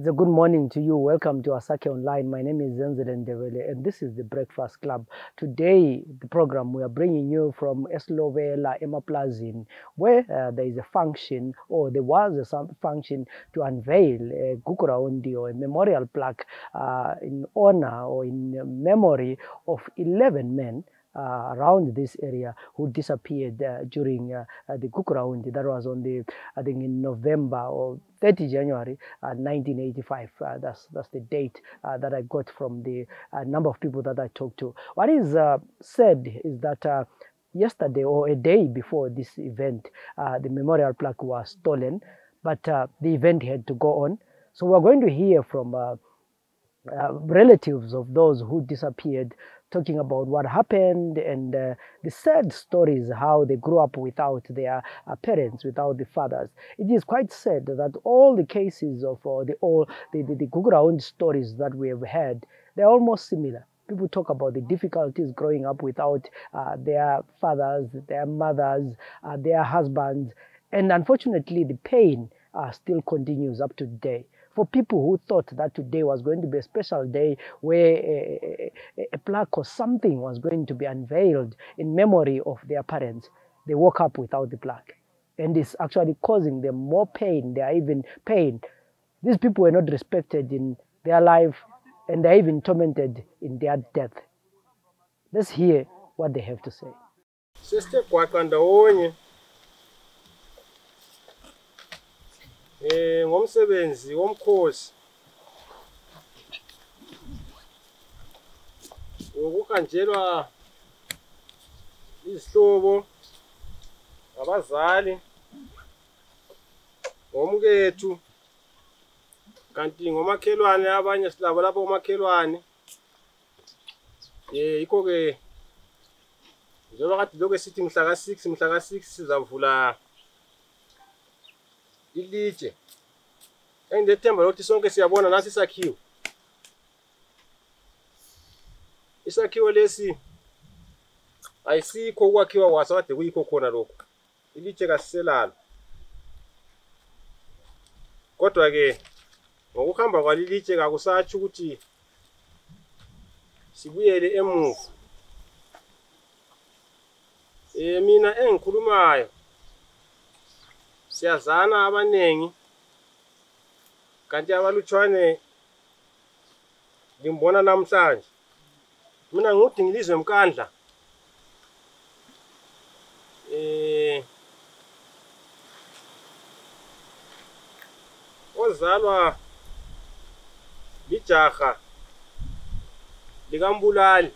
It's a good morning to you. Welcome to Asake Online. My name is Zenzele Ndebele, and this is the Breakfast Club. Today, the program we are bringing you from Eslovela Emaplazini, where there is a function, or there was a function to unveil a Gukuraundi or a memorial plaque in honor or in memory of 11 men around this area who disappeared during the Gukuraundi. That was on the, I think, in November or 30 January 1985. That's the date that I got from the number of people that I talked to. What is said is that yesterday or a day before this event, the memorial plaque was stolen, but the event had to go on. So we're going to hear from relatives of those who disappeared, talking about what happened and the sad stories, how they grew up without their parents, without the fathers. It is quite sad that all the cases of the Gukuraundi stories that we have had, they're almost similar. People talk about the difficulties growing up without their fathers, their mothers, their husbands, and unfortunately the pain still continues up to today. For people who thought that today was going to be a special day where a plaque or something was going to be unveiled in memory of their parents, they woke up without the plaque. And it's actually causing them more pain. They are even pain. These people were not respected in their life, and they're even tormented in their death. Let's hear what they have to say. Sister ngomsebenzi womkhosi wokuhanjelwa izihlobo abazali ngomkethu kanti ngomakhelwane abanye silabo lapho ngomakhelwane yikho ke njengoba kade lokho sithi mhla ka6 sizavula ilitshe engithemba lokuthi sonke siyabona nasi isakhiwo lesi ayisikho ukwakhiwa kwaso kade kuyikho khona lokho ilitshe kasiselalo kodwa ke ngokuhamba kwalilitshe kakusatsho ukuthi sibuyele emuva mina engikhulumayo siyazana abanengi kanti abalutshwane ngimbona namhlanje mina ngudingilizwe Mkandla ozalwa lijaha likambulali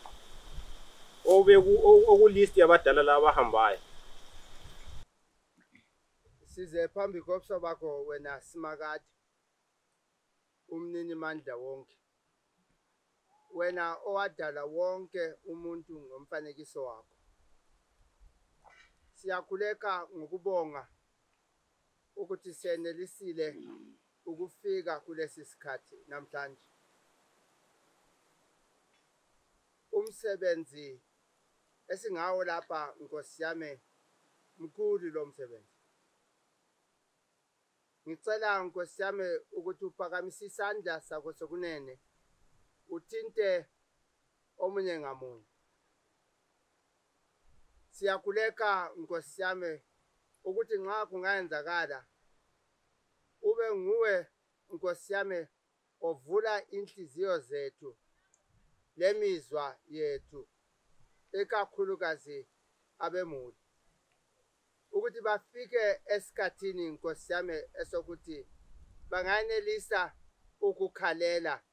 okulist yabadala labahambayo. Size phambi kopso bakho wena Simakade umnini mandla wonke, wena owadala wonke umuntu ngomfanekiso wakho. Siyakhuleka ngokubonga ukuthi senelisile ukufika kulesi sikhathi namhlanje. Umsebenzi esingawo lapha Nkosi yami mkhulu lo msebenzi. Ngicela Nkosi yami ukuthi uphakamise isandla sakho sokunene uthinte omunye ngamunye. Siyakhuleka Nkosi yami ukuthi nxa kungayenzakala ube nguwe Nkosi yami ovula inhliziyo zethu lemizwa yethu ekakhulukazi abemuli ukuthi bafike esikhathini Nkosi yami esokuthi banganelisa ukukhalela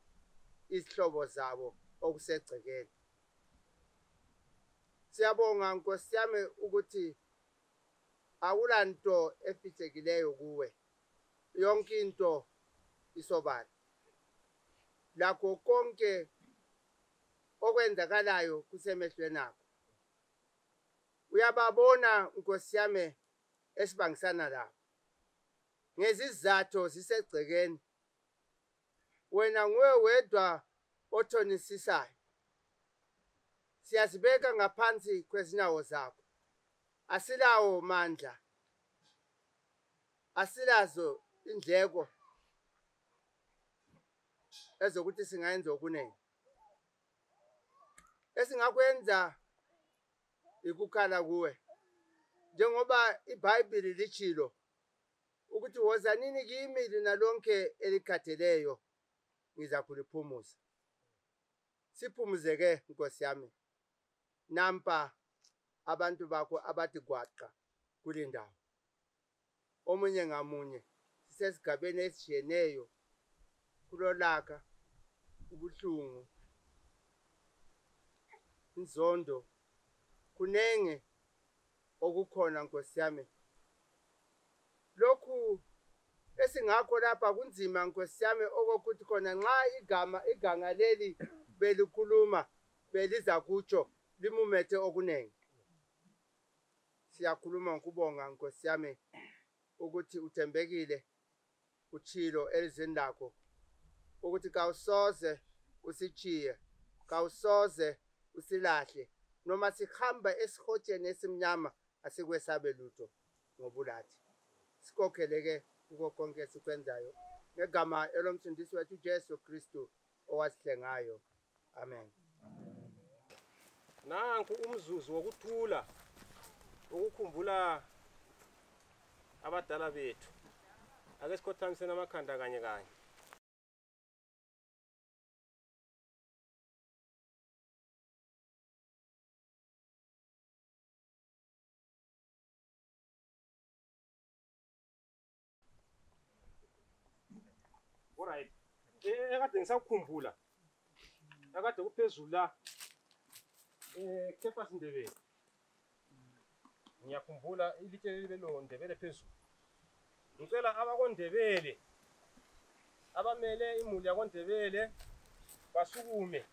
isihlobo zabo okusegcekeni. Siyabonga Nkosi yami ukuthi awulanto efithekileyo kuwe, yonke into isobala. Lakho konke okwenzakalayo kusemehlweni akho. Uyababona Nkosi yami esibangisana lapho. Ngezizathu zisegcekeni. Wena nguwe wedwa othonisisayo. Siyazibeka ngaphansi kwezinyawo zakho. Asilawo mandla. Asilazo indleko. ezokuthi singayenza okunene. Esingakwenza ikukhala kuwe. Njengoba iBhayibheli lichilo ukuthi wozanini kimi lina lonke elikhatheleyo ngiza kuliphumuza. Siphumuzeke Nkosi yami. Nampa abantu bakho abathi gwaqa kule ndawo. Omunye ngamunye sisesigabeni esishiyeneyo kulolaka ubuhlungu inzondo kunenge okukhona Nkosi yami. Lokhu esingakho lapha kunzima Nkosi yami okokuthi khona nxa iganga leli belikhuluma beliza kutsho limumethe okunenge. Siyakhuluma ngikubonga Nkosi yami ukuthi uthembekile uchilo elizweni lakho ukuthi kawusoze usichiye kawusoze usilahle noma sihamba esihotsheni esimnyama asikwesabe lutho ngobulathi. Sikokheleke kuko konke esikwenzayo ngegama elomsindisi wethu Jesu Kristu owasihlengayo. Amen. Nanku umzuzu wokuthula ukukhumbula abadala bethu. Ake sikhothamiseni amakhanda kanye kanye. Alright. Ekade ngisakukhumbula. Akade kuphezulu la. Kefa Sindebele. Ngiyakhumbula ilitshe libelo Ndebele phezulu. Ngicela abakoNdebele abamele imuli yakoNdebele basukume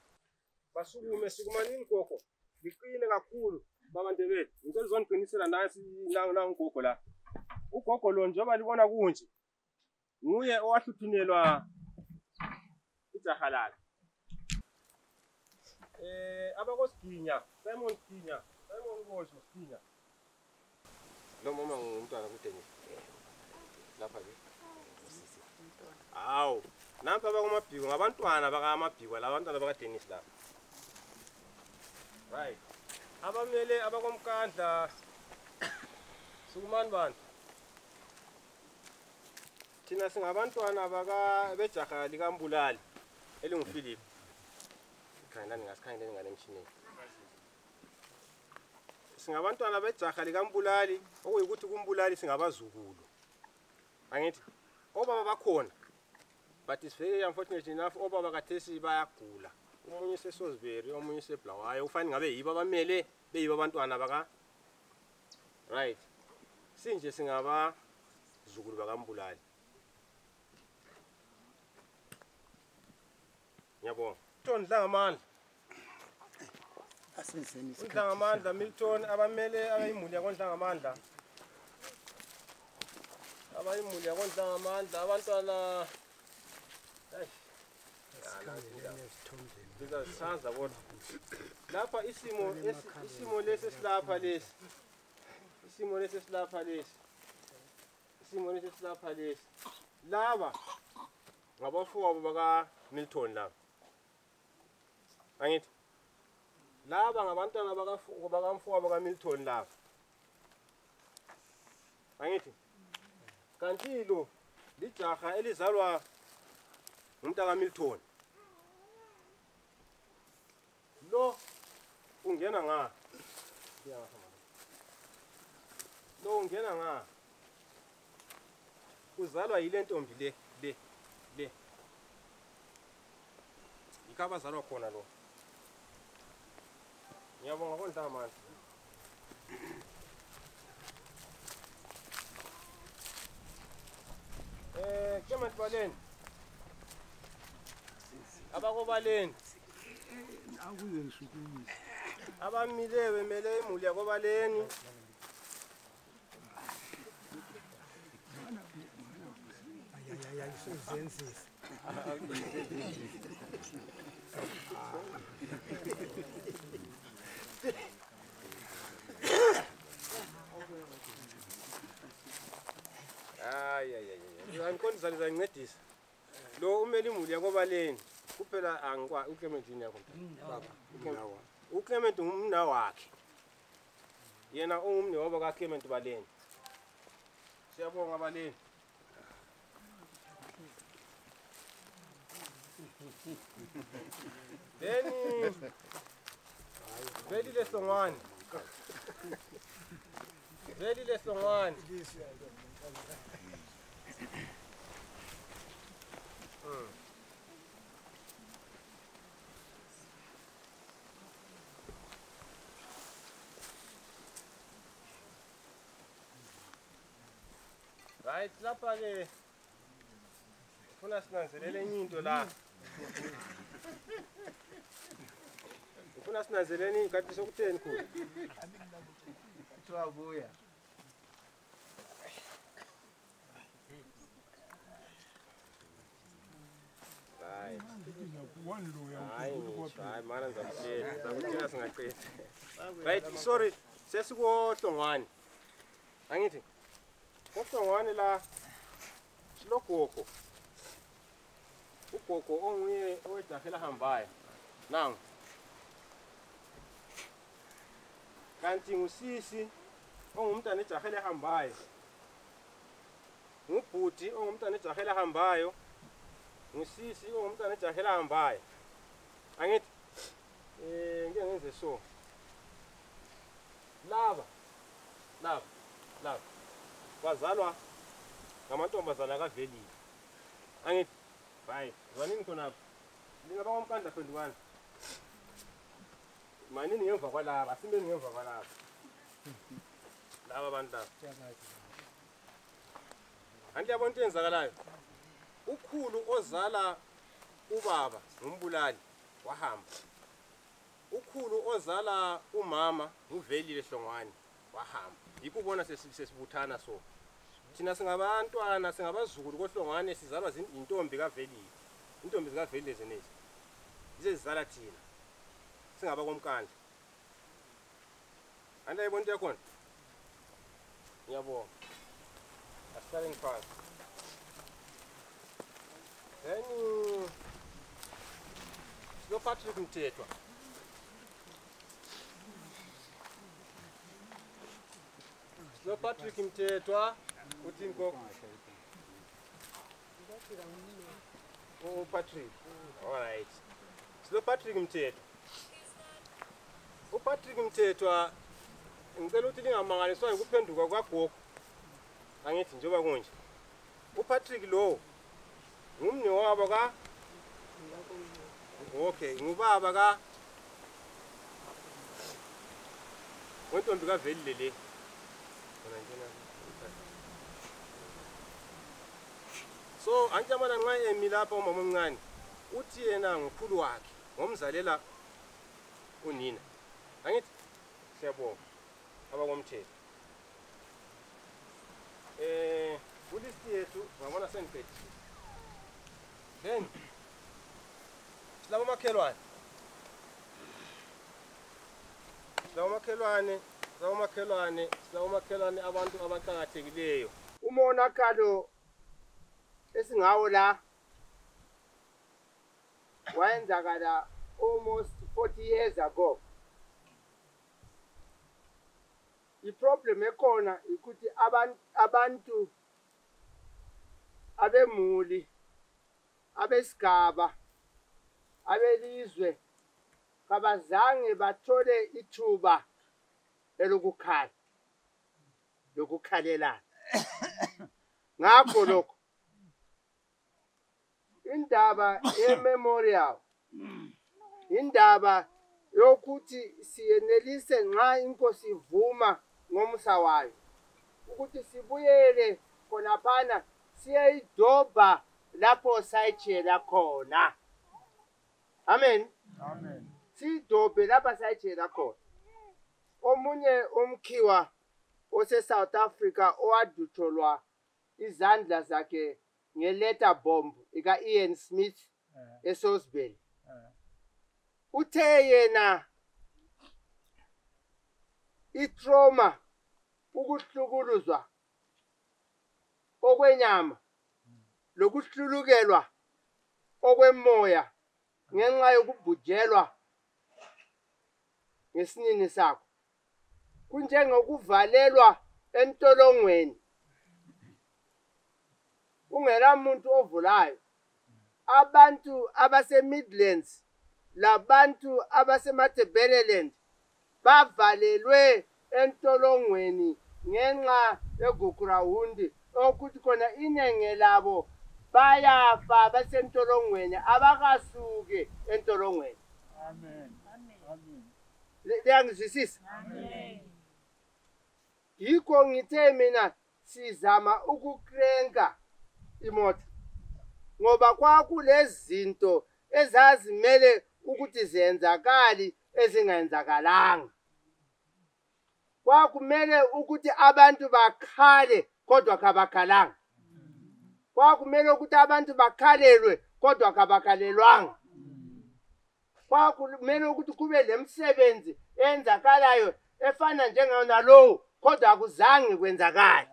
sukumanini gogo liqine kakhulu baba Ndebele. Ngicela uzoniqinisela nasi la ngogo la. Ugogo lo njengoba libona kunje nguye owahluthinelwa ijahalala. AbakoSiginya Simon Ngosho Siginya. Lo mama ngumntwana kuTennis. Lapha ke. Awu, nampa bakomabhiko ngabantwana bakaMabhiko la abantwana bakaDennis la. Right. Abamele abakomkandla sukumani bantu. Thina singabantwana bejaha likaMbulali elinguPhilip. Ngasikhangela ngale mshini. Singabantwana bejaha likaMbulali okuyikuthi kuMbulali singabazukulu. Angithi obaba bakhona but it's very unfortunate enough obaba kathesi bayagula. Umunye seSosbury omunye seBlawayo ufani ngabe yibo abamele beyibo abantwana baka right. Sinje singabazukulu bakaMbulali. Ngiyabonga. Milton Dlangamandla. Asenzeni isikhathi. Dlangamandla Milton abamele abayimuli yakoNdlangamandla. Abayimuli yakoNdlangamandla abantwana Ngizasithanza kodwa. Lapha isimo lesi silapha lesi. Isimo lesi silapha lesi. Isimo lesi silapha lesi. Laba ngabafowabo baka Milton laba. Angithi laba ngabantwana bakamfowabo kaMilton laba. Angithi kanti lo lijaha elizalwa umntaka kaMilton. Lo ungena nga. Lo ungena nga. Uzalwa yile ntombi le. Ikabazalwa khona lo. Ngiyabonga koNdlangamandla. Clement Baleni. Abakobaleni. Akuye ngisukumisa. Abamile bemele imuli yakobaleni. Ayayaya isozenzisa. Ay. Ngikondizaniza ngincedisa. Lo umeli imuli yakobaleni. kuphela angikwa uClement yini yakho baba uClement umna wakhe yena ungumni wabo kaClement Baleni siyabonga Baleni then veli leSongwane right lapha ke ufuna sinanzelele enye into la ufuna sinanzeleni kanti sokutheni khulu Twabuya. right One lawyer. hayi mana ngizakutshela singaqedi right sorry sesikuhlongwane angithi kohlongwane la silogogo ugogo onguye owedahela hambayo nangu kanti ngusisi ongumntana ejahele hambayo ngubhuti ongumntana ejahele hambayo ngusisi ongumntana ejahele hambayo angithi ngeke ngenze so laba bazalwa ngamantombazana kaVeli angithi bye wanini khona ngingaba ngomkandla 21 manini ngemva kwalaba asimbeni ngemva kwalaba laba abantu laba anti yabona into enzakalayo ukhulu ozala ubaba ngumbulali wahamba ukhulu ozala umama uVeli leSongwane wahamba yikho ubona sesibuthana so thina singabantwana singabazukulu kohlongwane sizalwa intombi kaVeli intombi zikaVeli lezenezi izezizala thina singaba komkandla anda yibona into yakhona ngiyabonga asihlale ngiphansi then lo Patrick Mthethwa Patrick Mthethwa uthini koko oh Patrick all right Patrick Mthethwa uPatrick Mthethwa ngicela ukuthi lingamangaliswa ukuphenduka kwagogo angithi njengoba kunje uPatrick lo ngumni wabo ka okay ngubaba ka wentombi kaVeli lele so anjamana nxa emi lapha umama omncane uthi yena ngukhulu wakhe ngomzalela unina angithi siyabonga abakomthetho kulist yethu ngabona sengiphethe then silabo makhelwane abantu abaqhakathekileyo Umonakalo esingawo la wayenzakala almost 40 years ago. I-problem ekhona ukuthi abantu abemuli abesigaba abelizwe kabazange bathole ithuba lokukhalelana ngakho lokho indaba ye-memorial indaba yokuthi siyenelise nxa inkosi ivuma ngomsa wayo ukuthi sibuyele khonaphana siyayidobha lapho sayitshela khona amen sidobhe lapha sayitshela khona omunye umkhiwa ose-South Africa owadutholwa izandla zakhe nge-letter bomb ika-Ian Smith eSalisbury uthe yena itrauma ukuhlukuluzwa okwenyama lokuhlulukelwa okwemoya ngenxa yokubhujelwa ngesinini sakho. Kunjengokuvalelwa entolongweni. Ungela muntu ovulayo. Abantu abase Midlands labantu abase Matabeleland bavalelwe entolongweni ngenxa yogugurawundi okuthi khona inenge labo bayafa basentolongweni abakasuke entolongweni. Amen. Amen. Liyangizwisisa? Amen. Yikho ngithe mina sizama ukukrenka imoto ngoba kwakulezinto ezazimele ukuthi zenzakali ezingenzakalanga. Kwakumele ukuthi abantu bakhale kodwa kabakhalanga. Kwakumele ukuthi abantu bakhalelwe kodwa kabakhalelwanga. Kwakumele ukuthi kube lemsebenzi enzakalayo efana njenganalowo kodwa akuzange kwenzakala.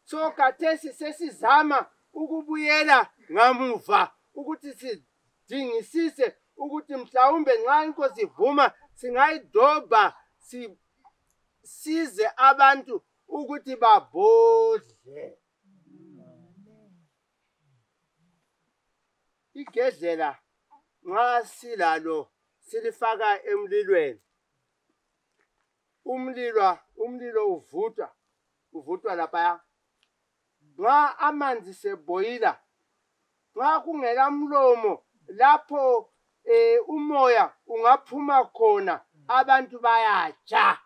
So kathesi sesizama ukubuyela ngamuva ukuthi sidingisise ukuthi mhlawumbe nxa inkosi ivuma singayidobha size abantu ukuthi babodle. Igedlela nxa silalo silifaka emlilweni. Umlilo uvutwa lapha. Nxa amanzi seboila, nxa kungela mlomo lapho umoya ungaphuma khona abantu bayatsha.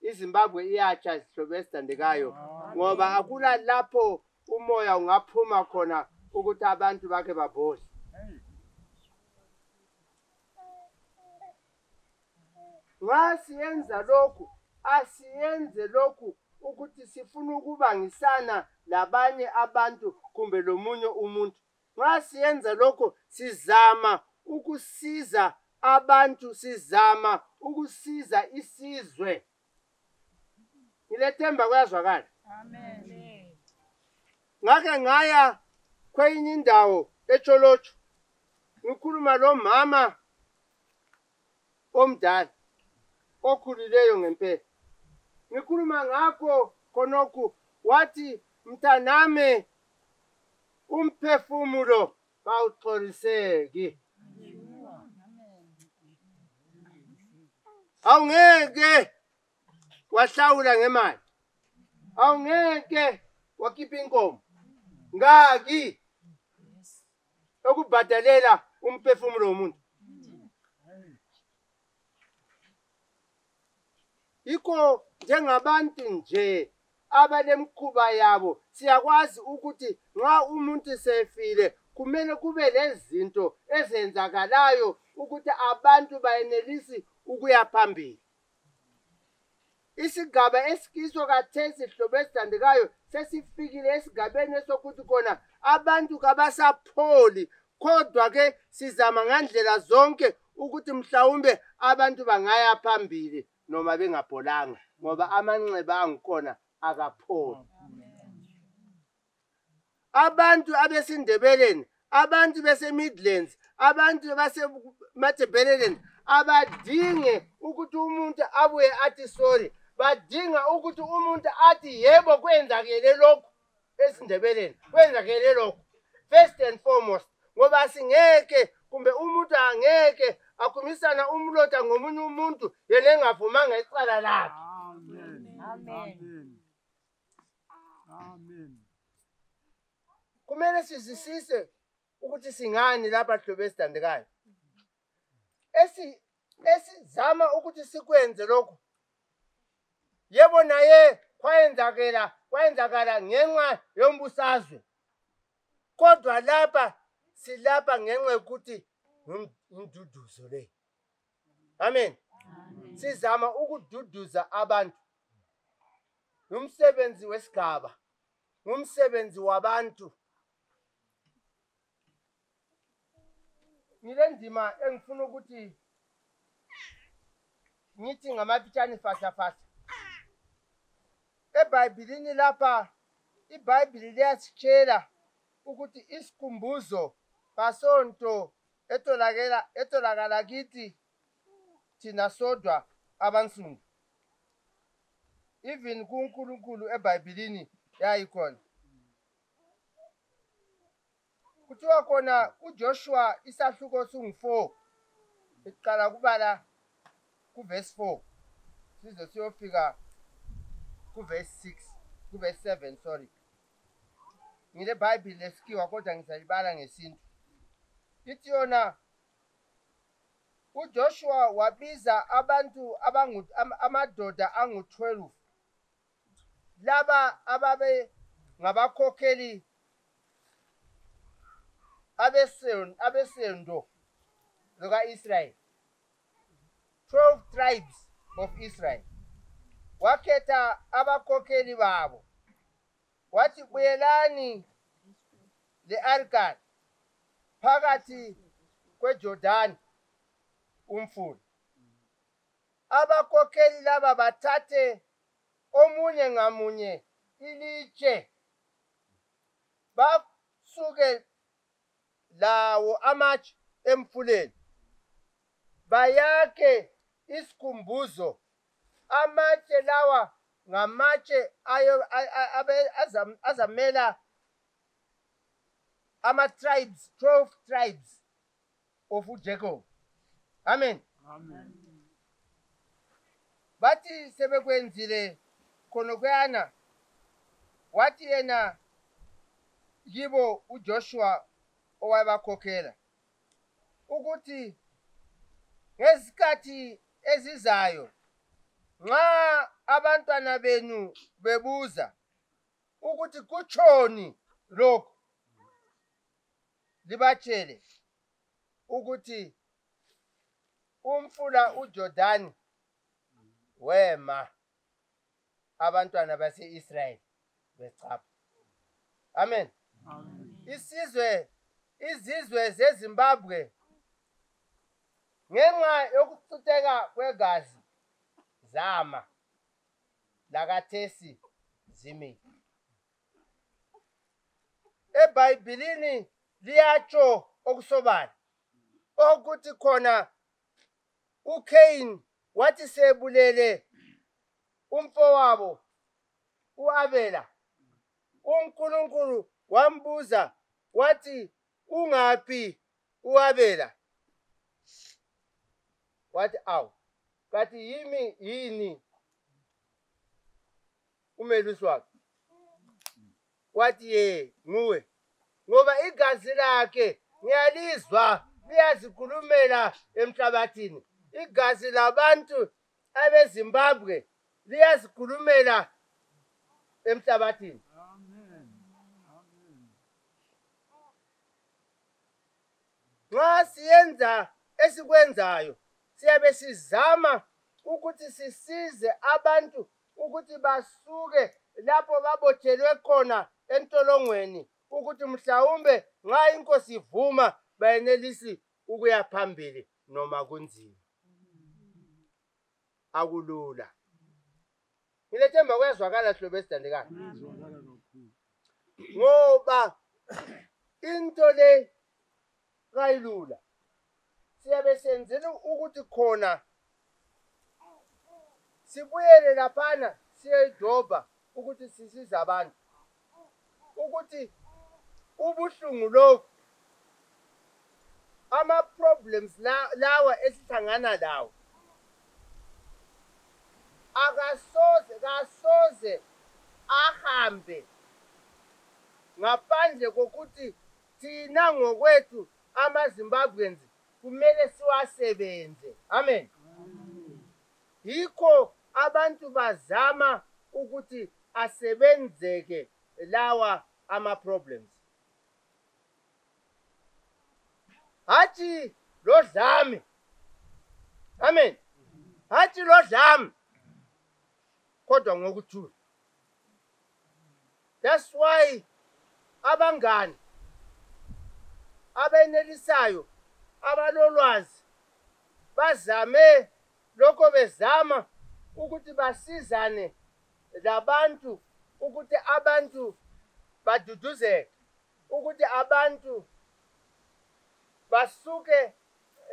iZimbabwe iyatsha isihlobo esithandekayo ngoba akula lapho umoya ungaphuma khona ukuthi abantu bake babodle. Nxa siyenza lokhu asiyenze lokhu ukuthi sifuna ukubangisana labanye abantu kumbe lomunye umuntu. Nxa siyenza lokho sizama ukusiza abantu, sizama ukusiza isizwe. Ngilethemba kuyazwakala. Amen. Ngake ngaya kwenye indawo eTsholotsho ngikhuluma lo mama omdala okhulileyo ngempela. Ngikhuluma ngakho khonokho wathi mntanami umphefumulo kawuxoliseki. Awungeke wahlawula ngemali. Awungeke wakhipha inkomo. Ngaki okubhadalela umphefumulo womuntu. Yikho njengabantu nje abalemkhuba yabo siyakwazi ukuthi nxa umuntu sefile kumele kube lezinto ezenzakalayo ukuthi abantu bayenelisi ukuya phambili. Isigaba esikiso kathesi hlobo esithandekayo sesifikile esigabeni esokuthi khona abantu kabasapholi kodwa ke sizama ngandlela zonke ukuthi mhlawumbe abantu bangaya phambili noma bengapholanga ngoba amanxeba angikhona akapholi. Abantu abesindebeleni, abantu bese Midlands, abantu base Matabeleland abadinge ukuthi umuntu abuye athi sorry. Badinga ukuthi umuntu athi yebo kwenzakele lokho esindebeleni, kwenzakele lokho. First and foremost, ngoba singeke kumbe umuntu angeke akhumisana umlota ngomunye umuntu yena engavumanga icala lakhe. Amen. Amen. Amen. Kumele sizisise ukuthi singani lapha hlobo esithandekayo. Esizama ukuthi sikwenze lokho. Yebo naye kwayenzakala ngenxa yombusazwe. Kodwa lapha silapha ngenxa yokuthi umduduzo le. Amen. Sizama ukududuza abantu. Umsebenzi wesigaba, umsebenzi wabantu. Ngilendima engifuna ukuthi ngithi ngamafitshane fasa. eBhayibhelini lapha iBhayibheli liyasitshela ukuthi isikhumbuzo ngasonto etholakala kithi thina sodwa abansundu. Even kuNkulunkulu eBhayibhelini yayikhona. Kuthiwa khona uJoshua isahluko singu-4 iqala kubala kuverse 4 size siyofika kuverse 6 kuverse 7 sorry. Ngile Bible leskiwa kodwa ngizalibala ngesintu. Ithi yona uJoshua wabiza abantu amadoda angu-12 laba ababe ngabakhokheli abesendo luka-Israel, 12 tribes of Israel. Wakhetha abakhokheli babo wathi buyelani le-Arkan phakathi kweJordani umfula. Abakhokheli laba bathathe omunye ngamunye ilitshe basuke lawo amatshe emfuleni bayakhe isikhumbuzo. Amatshe lawa ngamatshe azamela ama-tribes, 12 tribes of uJacob. Amen. Amen. Bathi sebekwenzile khonokuyana wathi yena yibo uJoshua owabakhokhela ukuthi ngesikhathi ezizayo nxa abantwana benu bebuza ukuthi kutshoni lokho libatshele ukuthi umfula uJordani wema abantwana base-Israyeli bechapha. Amen. Amen. Izizwe zeZimbabwe ngenxa yokuchitheka kwegazi zama lakaThesi zimi. eBhayibhelini liyatsho okusobala ukuthi khona uCain wathi sebulele umfowabo uAbela, uNkulunkulu wambuza wathi ungaphi uAbela? Wathi awu kathi yini umelusi wakhe? Wathi ye nguwe, ngoba igazi lakhe ngiyalizwa liyazikhulumela emhlabathini. Igazi labantu abeZimbabwe liyazikhulumela emhlabathini. Amen. Amen. Nxa siyenza esikwenzayo siyabe sizama ukuthi sisize abantu ukuthi basuke lapho babotshelwe khona entolongweni ukuthi mhlawumbe nxa inkosi ivuma bayenelisi ukuya phambili noma kunzima. Akulula. Ngilethemba kuyazwakala hlobo esithandekayo. Kuyazwakala kakhulu. Ngoba into le kayilula. Siyabe senzele ukuthi khona sibuyele laphana siyedobha ukuthi sisize abantu. Ukuthi ubuhlungu lo ama problems lawa esihlangana lawo akasoze ahambe ngaphandle kokuthi thina ngokwethu amaZimbabweans kumele siwasebenze. Amen. Yikho abantu bazama ukuthi asebenzeke lawa ama problems. Hathi lo dlame. Amen. Hathi lo dlame. Kodwa ngokuthula. That's why abangani abenelisayo abalolwazi bazame lokho bezama ukuthi basizane labantu ukuthi abantu baduduzeke ukuthi abantu basuke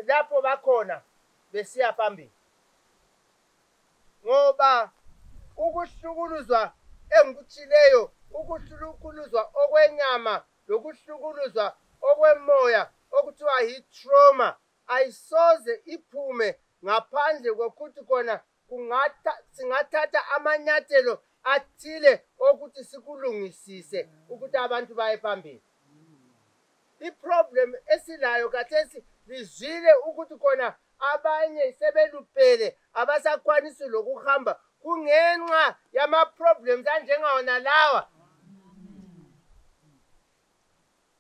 lapho bakhona besiya phambili. Ngoba ukuhlukuluzwa engikutshileyo, ukuhlukuluzwa okwenyama lokuhlukuluzwa okwemoya okuthiwa yi-trauma ayisoze iphume ngaphandle kokuthi khona singathatha amanyathelo athile ukuthi sikulungisise ukuthi abantu baye phambili. Iproblem esilayo khathesi lizwile ukuthi khona abanye sebeluphele abasakwanisi lokuhamba kungenxa yama-problems anjengawona lawa.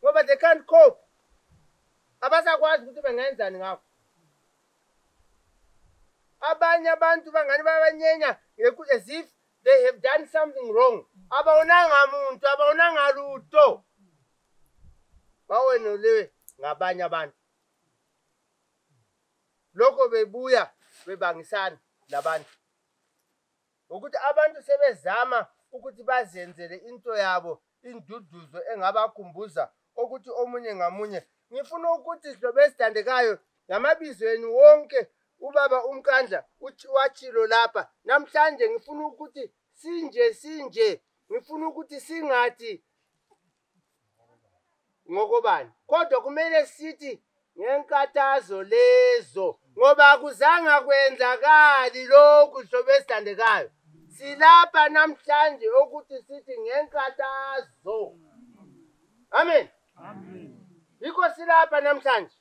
Ngoba they can't cope. Abasakwazi ukuthi bengenzani ngakho. Abanye abantu bangani babanyenya as if they have done something wrong. Abawonanga muntu, abawonanga lutho. Bawenoliwe ngabanye abantu. Lokho bebuya bebangisana labantu. Ukuthi abantu sebezama ukuthi bazenzele into yabo induduzo engabakhumbuza ukuthi omunye ngamunye. Ngifuna ukuthi Hlobo Esithandekayo ngamabizo enu wonke ubaba uMkandla wachilo lapha. Namhlanje ngifuna ukuthi sinje ngifuna ukuthi singathi ngokobani. Kodwa kumele sithi ngenkathazo lezo ngoba akuzanga kwenzakali lokhu Hlobo Esithandekayo. Silapha namhlanje ukuthi sithi ngenkathazo. Amen. Amen. Yikho silapha namhlanje.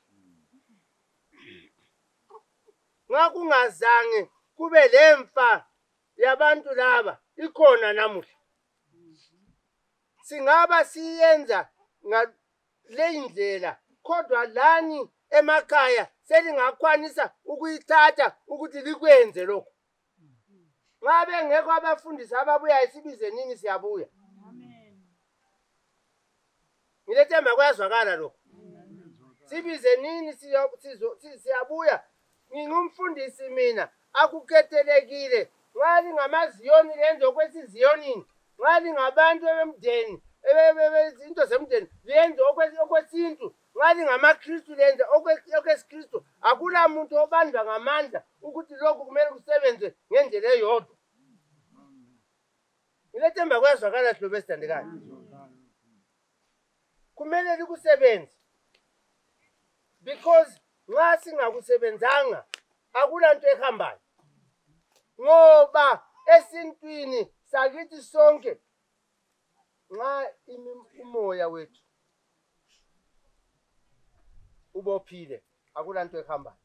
Ngakungazange kube lemfa yabantu laba ikhona namuhla. Singaba siyenza ngale indlela kodwa lani emakhaya selingakwanisa ukuyithatha ukuthi likwenze lokho. Ngabe ngekho abafundisi ababuya isibize nini siyabuya. Amen. Ngilethemba kuyazwakala lokho. Sibize nini siyabuya. Ngingumfundisi mina akukhethelekile. Ngali ngamaziyoni lenze okwesiziyonini. Ngali ngabantu bemndeni izinto zemndeni lenze okwesintu. Ngali ngamaKristu lenze okwesikristu. Akula muntu obanjwa ngamandla ukuthi lokhu kumele kusebenze ngendlela eyodwa. Ngilethemba kuyazwakala Hlobo Esithandekayo. Kumele likusebenze. Because nxa singakusebenzanga akulanto ehambayo. Ngoba esintwini sakithi sonke nxa umoya wethu ubophile akulanto ehambayo.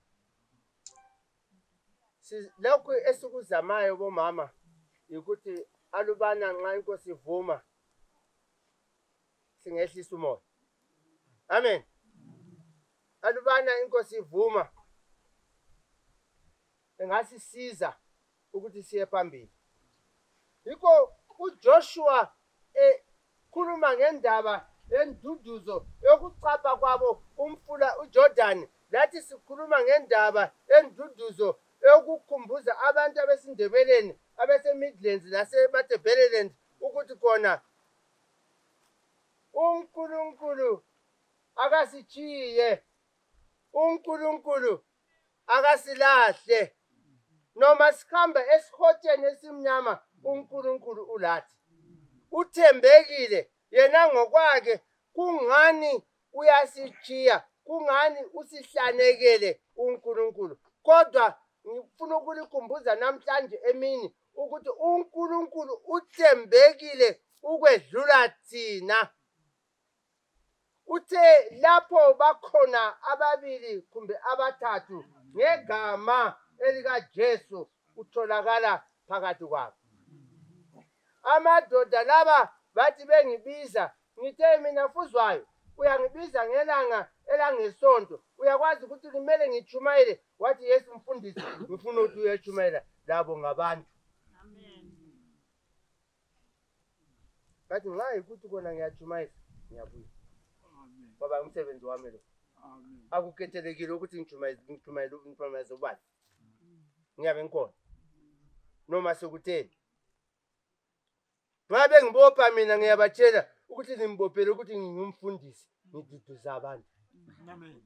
Lokho esikuzamayo bomama ukuthi alubana nxa inkosi ivuma singehlisa umoya. Amen. Alubana inkosi ivuma engasisiza ukuthi siye phambili. Yikho uJoshua khuluma ngendaba enduduzo yokucapha kwabo umfula uJordan. Lathi sikhuluma ngendaba enduduzo yokukhumbuza abantu abesindebeleni abese-Midlands nasemaTebeleland ukuthi khona uNkulunkulu akasichiye, uNkulunkulu akasilahle. Noma sikhamba esihotsheni esimnyama uNkulunkulu ulathi. Uthembekile yena ngokwakhe. Kungani uyasichiya, kungani usihlanekele uNkulunkulu. Kodwa ngifuna ukulikhumbuza namhlanje emini ukuthi uNkulunkulu uthembekile ukwedlula thina. Uthe lapho bakhona ababili kumbe abathathu ngegama elikaJesu utholakala phakathi kwabo. Amadoda laba bathi bengibiza ngithe mina Mfuzwayo uyangibiza ngelanga elangesonto. Uyakwazi ukuthi kumele ngichumayele. Wathi Yesu Mfundisi ngifuna ukuthi uyechumayela labo ngabantu. Amen. Bathi nxa ukuthi kona ngiyachumayela ngiyabuya. Amen. Baba umsebenzi wami lo. Amen. Akukhethelekile ukuthi ngichumayele umphamazo ubani. Ngiyabe ngikhona. Noma sekutheni. Ngabe ngibopha mina ngiyabatshela ukuthi nimbophele ukuthi ngingumfundisi ngiduduza abantu. Amen.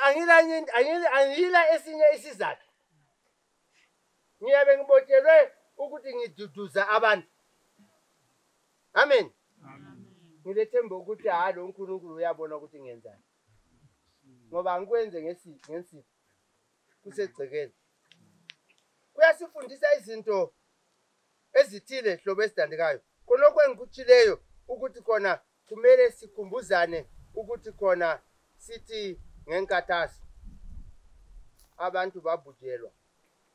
angila esinye isizathu. Ngiyabe ngibotshelwe ukuthi ngiduduza abantu. Amen. Ngilethemba ukuthi lo uNkulunkulu uyabona ukuthi ngiyenzani. Ngoba angikwenze ngesipho kusegcekeni. Kuyasifundisa izinto ezithile hlobo esidandekayo. Khonokho engikutshileyo ukuthi khona kumele sikhumbuzane ukuthi khona sithi ngenkathazo abantu babujelwa.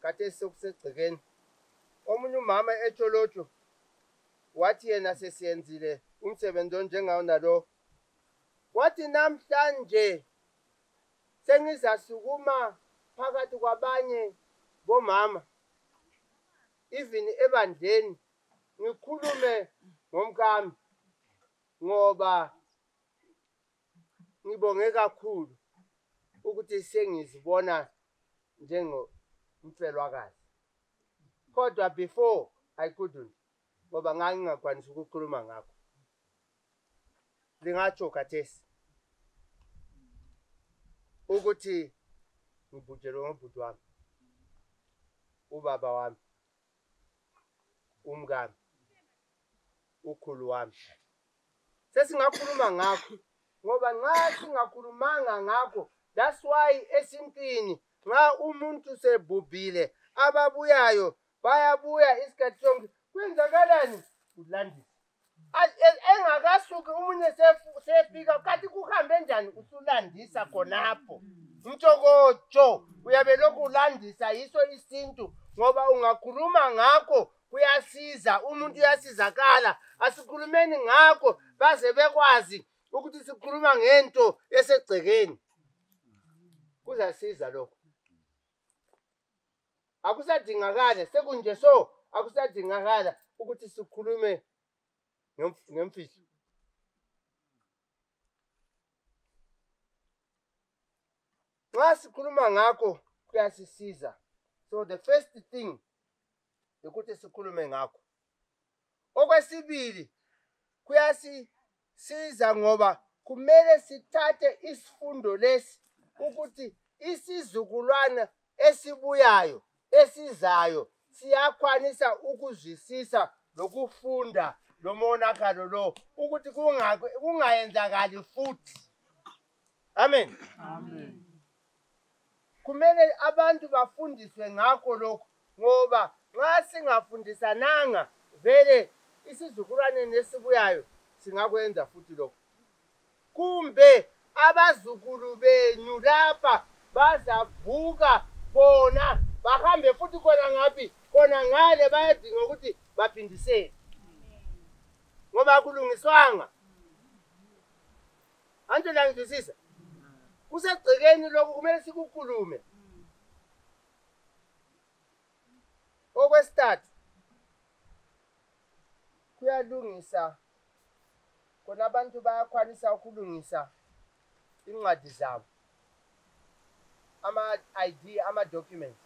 Kade sokusegcekeni. Omunye umama eTsholotsho wathi yena sesiyenzile umsebenzi onjengawo nalo. Wathi namhlanje sengizasukuma phakathi kwabanye bomama even ebandleni ngikhulume ngomkami ngoba ngibonge kakhulu ukuthi sengizibona njengomfelwakazi. Kodwa before I couldn't ngoba ngangingakwanisi ukukhuluma ngakho. Lingatsho khathesi ukuthi ngibujelwe ngobhuti wami, ubaba wami, umkami, ukhulu wami. Sesingakhuluma ngakho ngoba nxa singakhulumanga ngakho, that's why esintwini nxa umuntu sebhubhile ababuyayo bayabuya isikhathi sonke kwenzakalani ulandisa. Engakasuki umunye sefika kathi kuhambe njani usulandisa khonapho. Mthokotsho uyabe lokhu ulandisa yiso isintu ngoba ungakhuluma ngakho kuyasiza umuntu uyasizakala. Asikhulumeni ngakho baze bekwazi ukuthi sikhuluma ngento esegcekeni. Kuzasiza lokho. Akusadingakala sekunje so akusadingakala ukuthi sikhulume ngemfihlo. Nxa sikhuluma ngakho kuyasisiza. So the first thing ukuthi sikhulume ngakho. Okwesibili kuyasisiza ngoba kumele sithathe isifundo lesi ukuthi isizukulwana esibuyayo esizayo siyakwanisa ukuzwisisa lokufunda lomonakalo lo ukuthi kungayenzakali futhi. Amen. Amen. Kumele abantu bafundiswe ngakho lokho ngoba nxa singafundisananga vele isizukulwane nesibuyayo singakwenza futhi lokho. Kumbe abazukulu benu lapha bazavuka bona bahambe futhi khona ngaphi khona ngale bayadinga ukuthi baphindisele ngoba kulungiswanga. Anto la ngizwisisa kusegcekeni lokho kumele sikukhulume. Okwesithathu kuyalungisa khona abantu bayakwanisa ukulungisa incwadi zabo, ama-ID, ama-documents.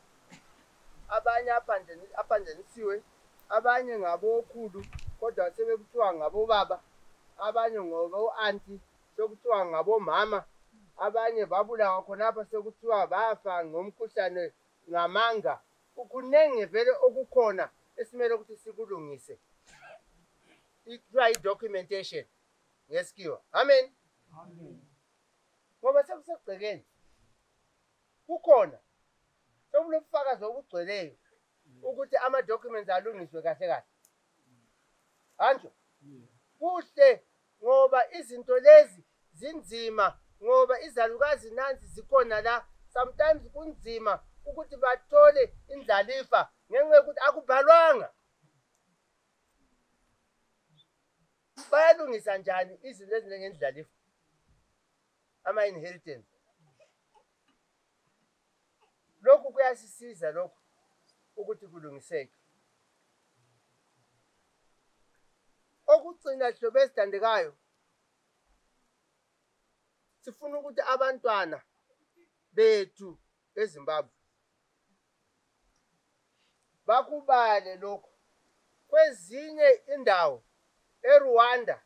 Abanye aphanjanisiwe, abanye ngabokhulu kodwa sebekuthiwa ngabobaba, abanye ngabo-anti sekuthiwa ngabomama, abanye babulawa khonapha sekuthiwa bafa ngomkhuhlane ngamanga. Kunenge vele okukhona esimele ukuthi sikulungise. Ikuthiwa i-documentation ngesikhiwa. Amen. Amen. Ngoba sekusegcekeni kukhona sekulobufakazi obugcweleyo ukuthi ama-documents alungiswe kahle kahle. Anjo kuhle ngoba izinto lezi zinzima ngoba izalukazi nanzi zikhona la. Sometimes kunzima ukuthi bathole indlalifa ngenxa yokuthi akubhalwanga. Bayalungisa njani izinto ezinjengendlalifa, ama-inheritance? Lokhu kuyasisiza lokhu ukuthi kulungiseke. Okugcina hlobo esithandekayo sifuna ukuthi abantwana bethu eZimbabwe bakubale lokhu. Kwezinye indawo eRwanda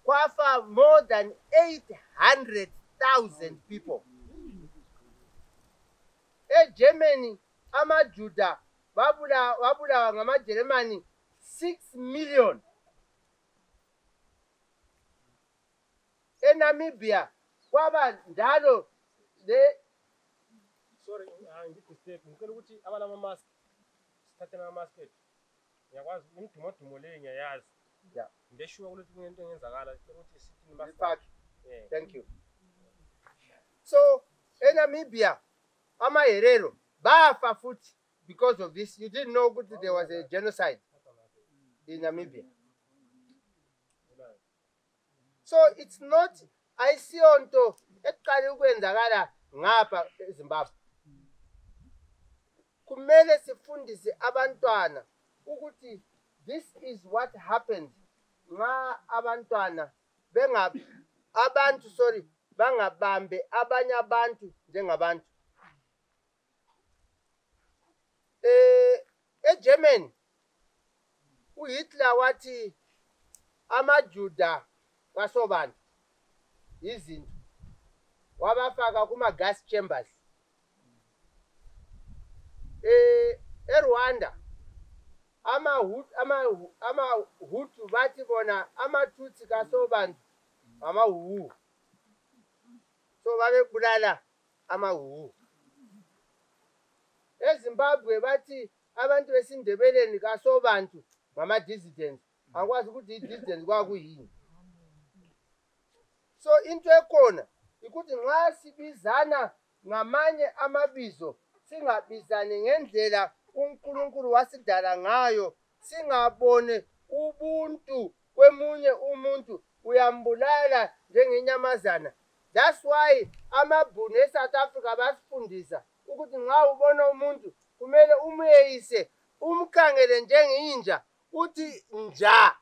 kwafa more than 800,000 people. EGermany amaJuda babulawa ngamaJeremani 6 million. ENamibia kwaba njalo Sorry, ngithi step ngicela ukuthi abana ama-mask sithathe ama-mask ethu. Ngiyakwazi imdumodumo le ngiyayazi. Yeah. Ngeshuwa ukuthi kunento engenzakala ngicela ukuthi sithini mask. Thank you. So eNamibia amaherero bafa futhi because of this. You didn't know that there was a genocide in Namibia. So it's not ayisiyonto eqala ukwenzakala ngapha eZimbabwe. Kumele sifundise abantwana ukuthi this is what happens nga abantwana bangabambe abanye abantu njengabantu. EGermany uHitler wathi amaJuda kasobani izinto wabafaka kuma-gas chambers. eRwanda amaHutu bathi bona amaTutsi kasobantu amaHuhu, so babebulala amaHuhu. EZimbabwe bathi abantu besindebeleni kasobantu ngama-dissidents. Akwazi ukuthi i-dissidents kwakuyini. So into ekhona ukuthi nxa sibizana ngamanye amabizo singabizani ngendlela uNkulunkulu wasidala ngayo, singabone ubuntu kwemunye umuntu uyambulala njengenyamazana. That's why amabhunu eSouth Africa basifundisa ukuthi nxa ubona umuntu kumele umyeyise, umkhangele njengeinja uthi nja.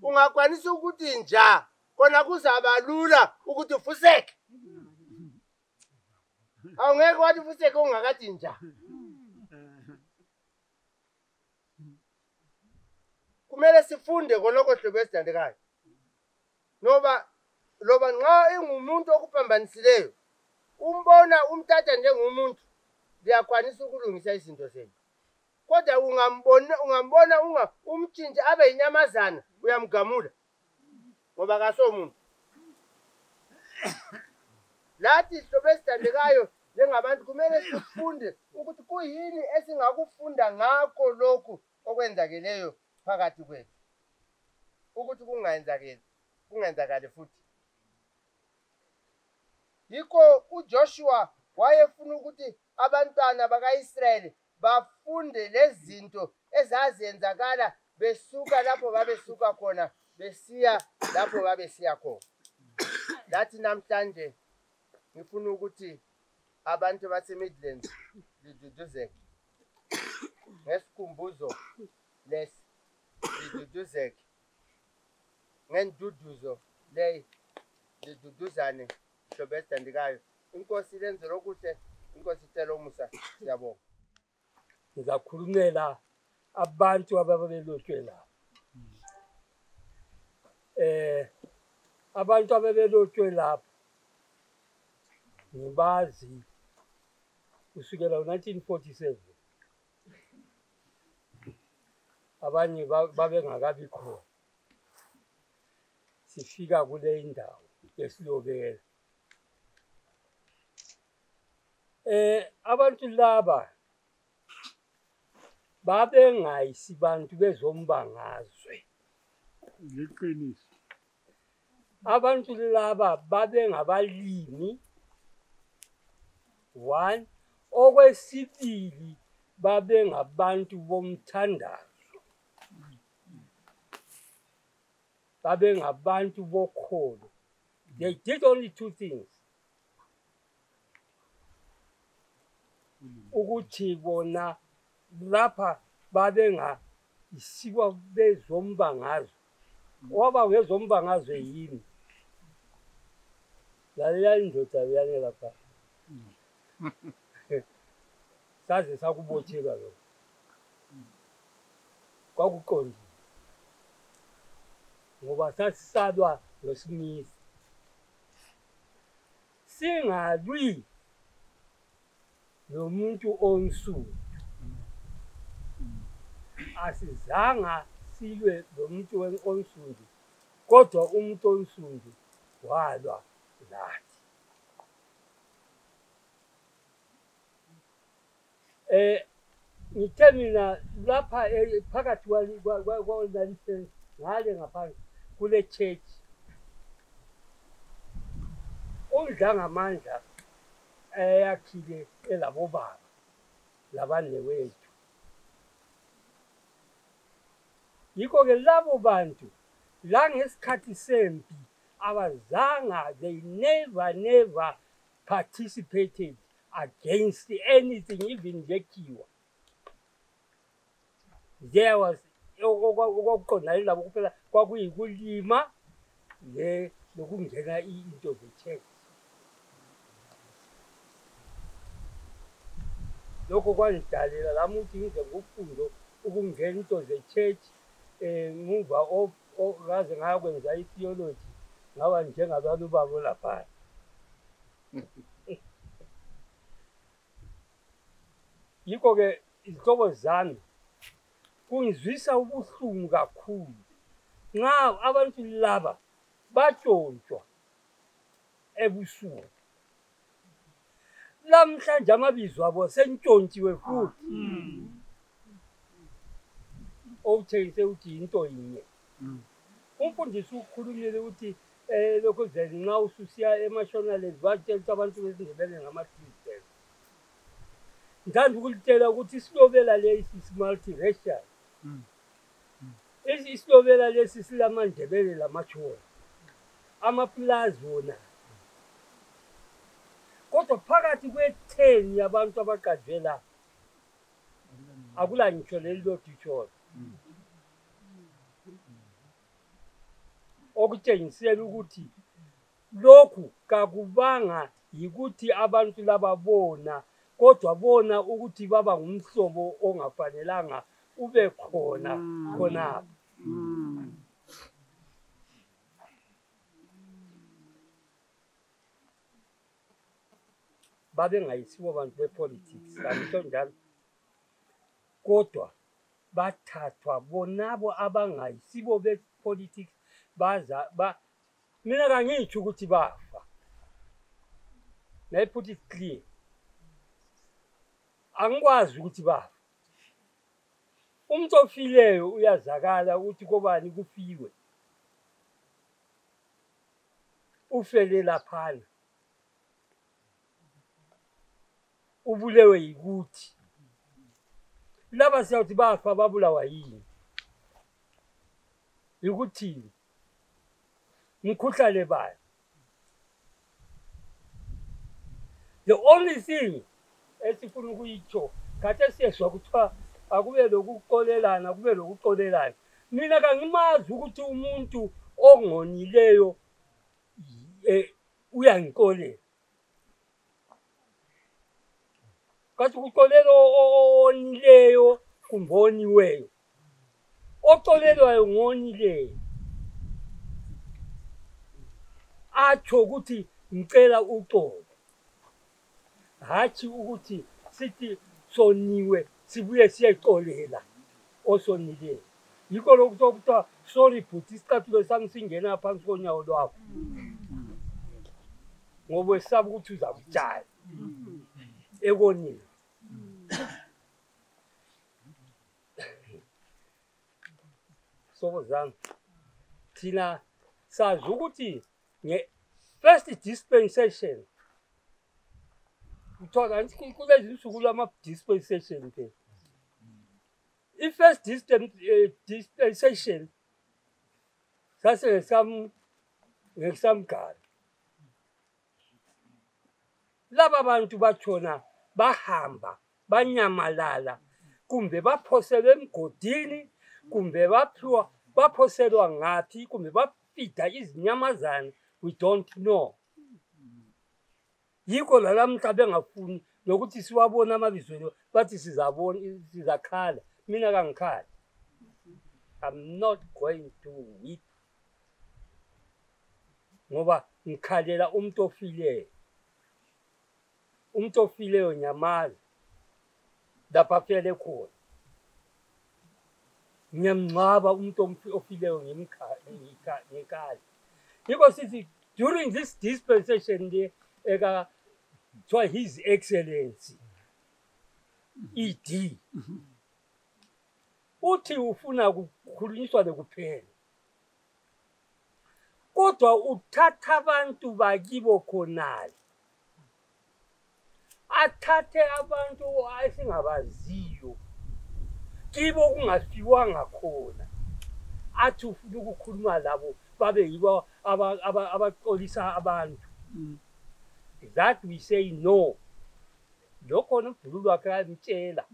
Ungakwanisa ukuthi nja kona kuzaba lula ukuthi ufuseke. Awungeke wathi ufuseke ungakathi nja. Kumele sifunde konoko hlobo esithandekayo. Loba nxa engumuntu okuphambanisileyo umbona umthatha njengomuntu, liyakwanisa ukulungisa izinto zenu. Kodwa ungambona umtshintshe abe yinyamazana, uyamgamula ngoba kasomuntu. Lathi hlobo esithandekayo njengabantu kumele sifunde ukuthi kuyini esingakufunda ngakho lokhu okwenzakeleyo phakathi kwethu, ukuthi kungenzakali futhi. Yikho uJoshua wayefuna ukuthi abantwana bakaIsrayeli bafunde lezinto ezazenzakala besuka lapho babesuka khona besiya lapho babesiya khona. Lathi namhlanje ngifuna ukuthi abantu baseMidlands liduduzeke ngesikhumbuzo lesi, liduduzeke ngenduduzo leyi, liduduzane hlobo esithandekayo. Inkosi lenzele okuhle, inkosi icela umusa. Siyabonga. Ngizakhulumela abantu ababelotshwe la. Abantu ababelotshwe lapha ngibazi kusukela ngo-1947. Abanye babengakabi khona. Sifika kule indawo yesilobela. Abantu laba babengayisibantu bezombangazwe. Liqiniso. Abantu laba babengabalimi. 1. Okwesibili babengabantu bomthandazo. Babengabantu bokholo. They did only 2 things. Ukuthi bona lapha babengayisiwa bezombangazwe. Waba wezombangazwe yini? Lalela indoda yane lapha. Saze sakubotheka lo. Kwakuqondile. Ngoba sasisalwa noSmith singalwi nomuntu onsundu asizanga silwe nomuntu onsundu kodwa umuntu onsundu walwa nathi ngithe mina lapha phakathi kwalise ngale ngaphansi kule church uMdlangamandla eyakhile elabo baba labanewethu yikho ke labo bantu la ngesikhathi sempi abazanga they never participated against anything even lekhiwa there was okuqondana labo kuphela kwakuyikulima lokungena into ze-church lokho kwangidalela lami ukuthi ngize ngofundo ukungena into ze-church ngiva ngaze ngakwenza i-theology ngaba njengabantu babo lapha yikho-ke izihlobo zami kungizwisa ubuhlungu kakhulu nxa abantu laba batshontshwa ebusuku lamhlanje amabizo abo sentshontshiwe futhi okutshengise ukuthi yinto yinye umfundisi ukhulumile ukuthi lokho vele nxa ususiya emashonalezi batshela ukuthi abantu besindebele ngama-Christians ngithanda ukulitshela ukuthi isilobela lesi multiracial isilobela lesi silamandebele lamachona amaplazi wona kodwa phakathi kwe-10 yabantu abaqajwe la akula ngitsho lelilodwa itshona okutshengisela ukuthi lokhu kakubanga yikuthi abantu laba bona kodwa bona ukuthi baba ngumhlobo ongafanelanga ube khona khonapha babengayisibo bantu bepolitics kanti njalo kodwa bathathwa bonabo abangayisibo bepolitics baza mina kangitsho ukuthi bafa let put it clear angikwazi ukuthi bafa umuntu ofileyo uyazakala ukuthi kobani kufiwe ufele laphana ubulewe yikuthi laba siyawuthi bafa babulawa yini yikuthi mkhuhlane bani the only thing esifuna ukuyitsho kade siyezwa kuthiwa akube lokuqolelana kube lokuqolelana mina kangimazi ukuthi umuntu ongonileyo uyangiqolela kathi ukuqolela onileyo kumbe oniweyo oqolelwayo ngonileyo atsho ukuthi ngicela uxolo hathi ukuthi sithi soniwe sibuye siyeqolela osonileyo yikho lokho okuthiwa sorry bhuti isicathulo sami singena phansi konyawo lwakho ngoba wesaba ukuthi uzakutshaya ekonile sokozami thina sazi ukuthi nge-first dispensation kuthiwa kulezi nsuku lama-dispensation ke i-first dispensation ngesamgalo laba bantu batshona bahamba banyamalala kumbe baphoselwa emgodini kumbe baphoselwa ngaphi kumbe bafida izinyamazana we don't know yikho lalamhla bengafuni nokuthi siwabona amabizo bathi sizakhala mina kangikhali I'm not going to weep ngoba ngikhalela umuntu ofileyo. Umuntu ofileyo nyamazi lapha afele khona. Ngiyamngcwaba umuntu ofileyo ngekhaya. Yiko sithi during this dispensation le kuthiwa His Excellency ED uthi ufuna ukukhulunyiswa kuphela. Kodwa uthatha abantu bakibo khonale. Athathe abantu esingabaziyo. Kibo kungafiwanga khona. Athi ufuna ukukhuluma labo babe yibo abaxolisa abantu. That we say no. Lokho nombhulu wakhe amtshela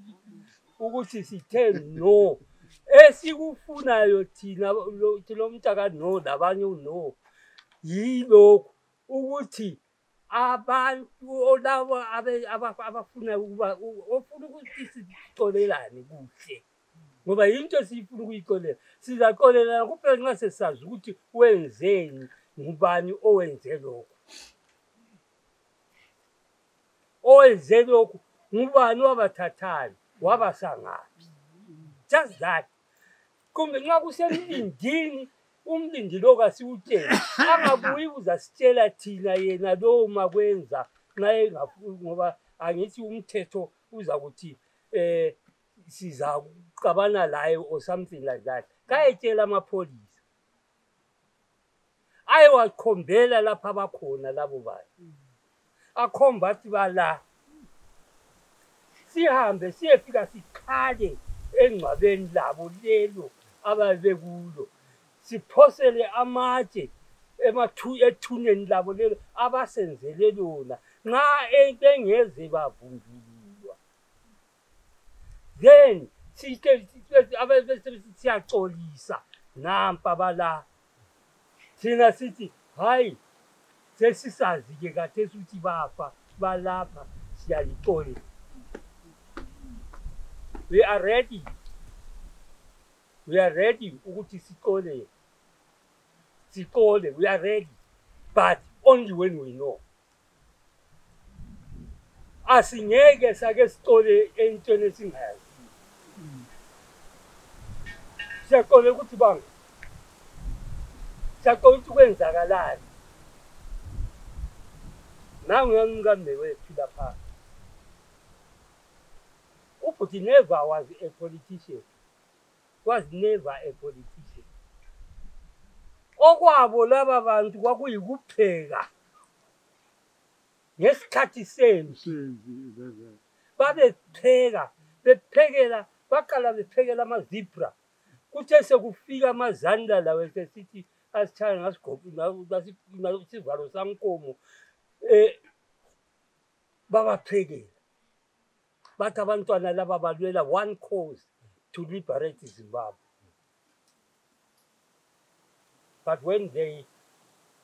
ukuthi sithe no. Esikufunayo thina lo mntaka no labanye no. Yilokho ukuthi abantu labo abafuna ukuba ofuna ukuthi sixolelane kuhle. Ngoba into sifuna ukuyixolela sizaxolelana kuphela nxa sesazi ukuthi wenzeni ngubani owenze lokho. Owenze lokho ngubani wabathathayo wabasangaphi. Just that. Kumbe nxa kusemlindini umlindi lo kasiwutshela angabuyi uzasitshela thina yena lo makwenza nxa engafuni ngoba angithi umthetho uza kuthi siza kuqabana laye or something like that. Kayetshela amapholisa. Ayewakhombela lapha abakhona labo bantu. Akhomba athi bala. Sihambe siyefika sikhale engcwabeni labo lelo ababekulo. Siphosele amatshe ethuneni labo lelo abasenzele lona nxa bengeze bavundululwa. Then siyaxolisa nampa bala. Thina sithi hayi sesisazi ke khathesi ukuthi bafa balapha siyalixolela. We are ready. We are ready ukuthi siqole. We are ready. But only when we know. Asingeke sake siqole entweni esingayazi. Siyaqole ukuthi banga. Siyaqole ukuthi kwenzakalani. Nangu ngambe wethu lapha. But he never was a politician. Was never a politician. Okwabo laba bantu kwakuyikupheka. Ngesikhathi sempi. Babepheka, bephekela, baqala bephekela amazibra. Kuthe sekufika amazanda lawo sesithi asithaya ngasigqoki nasivalo sankomo. Babaphekela. But abantwana laba balwela one cause to liberate Zimbabwe. But when they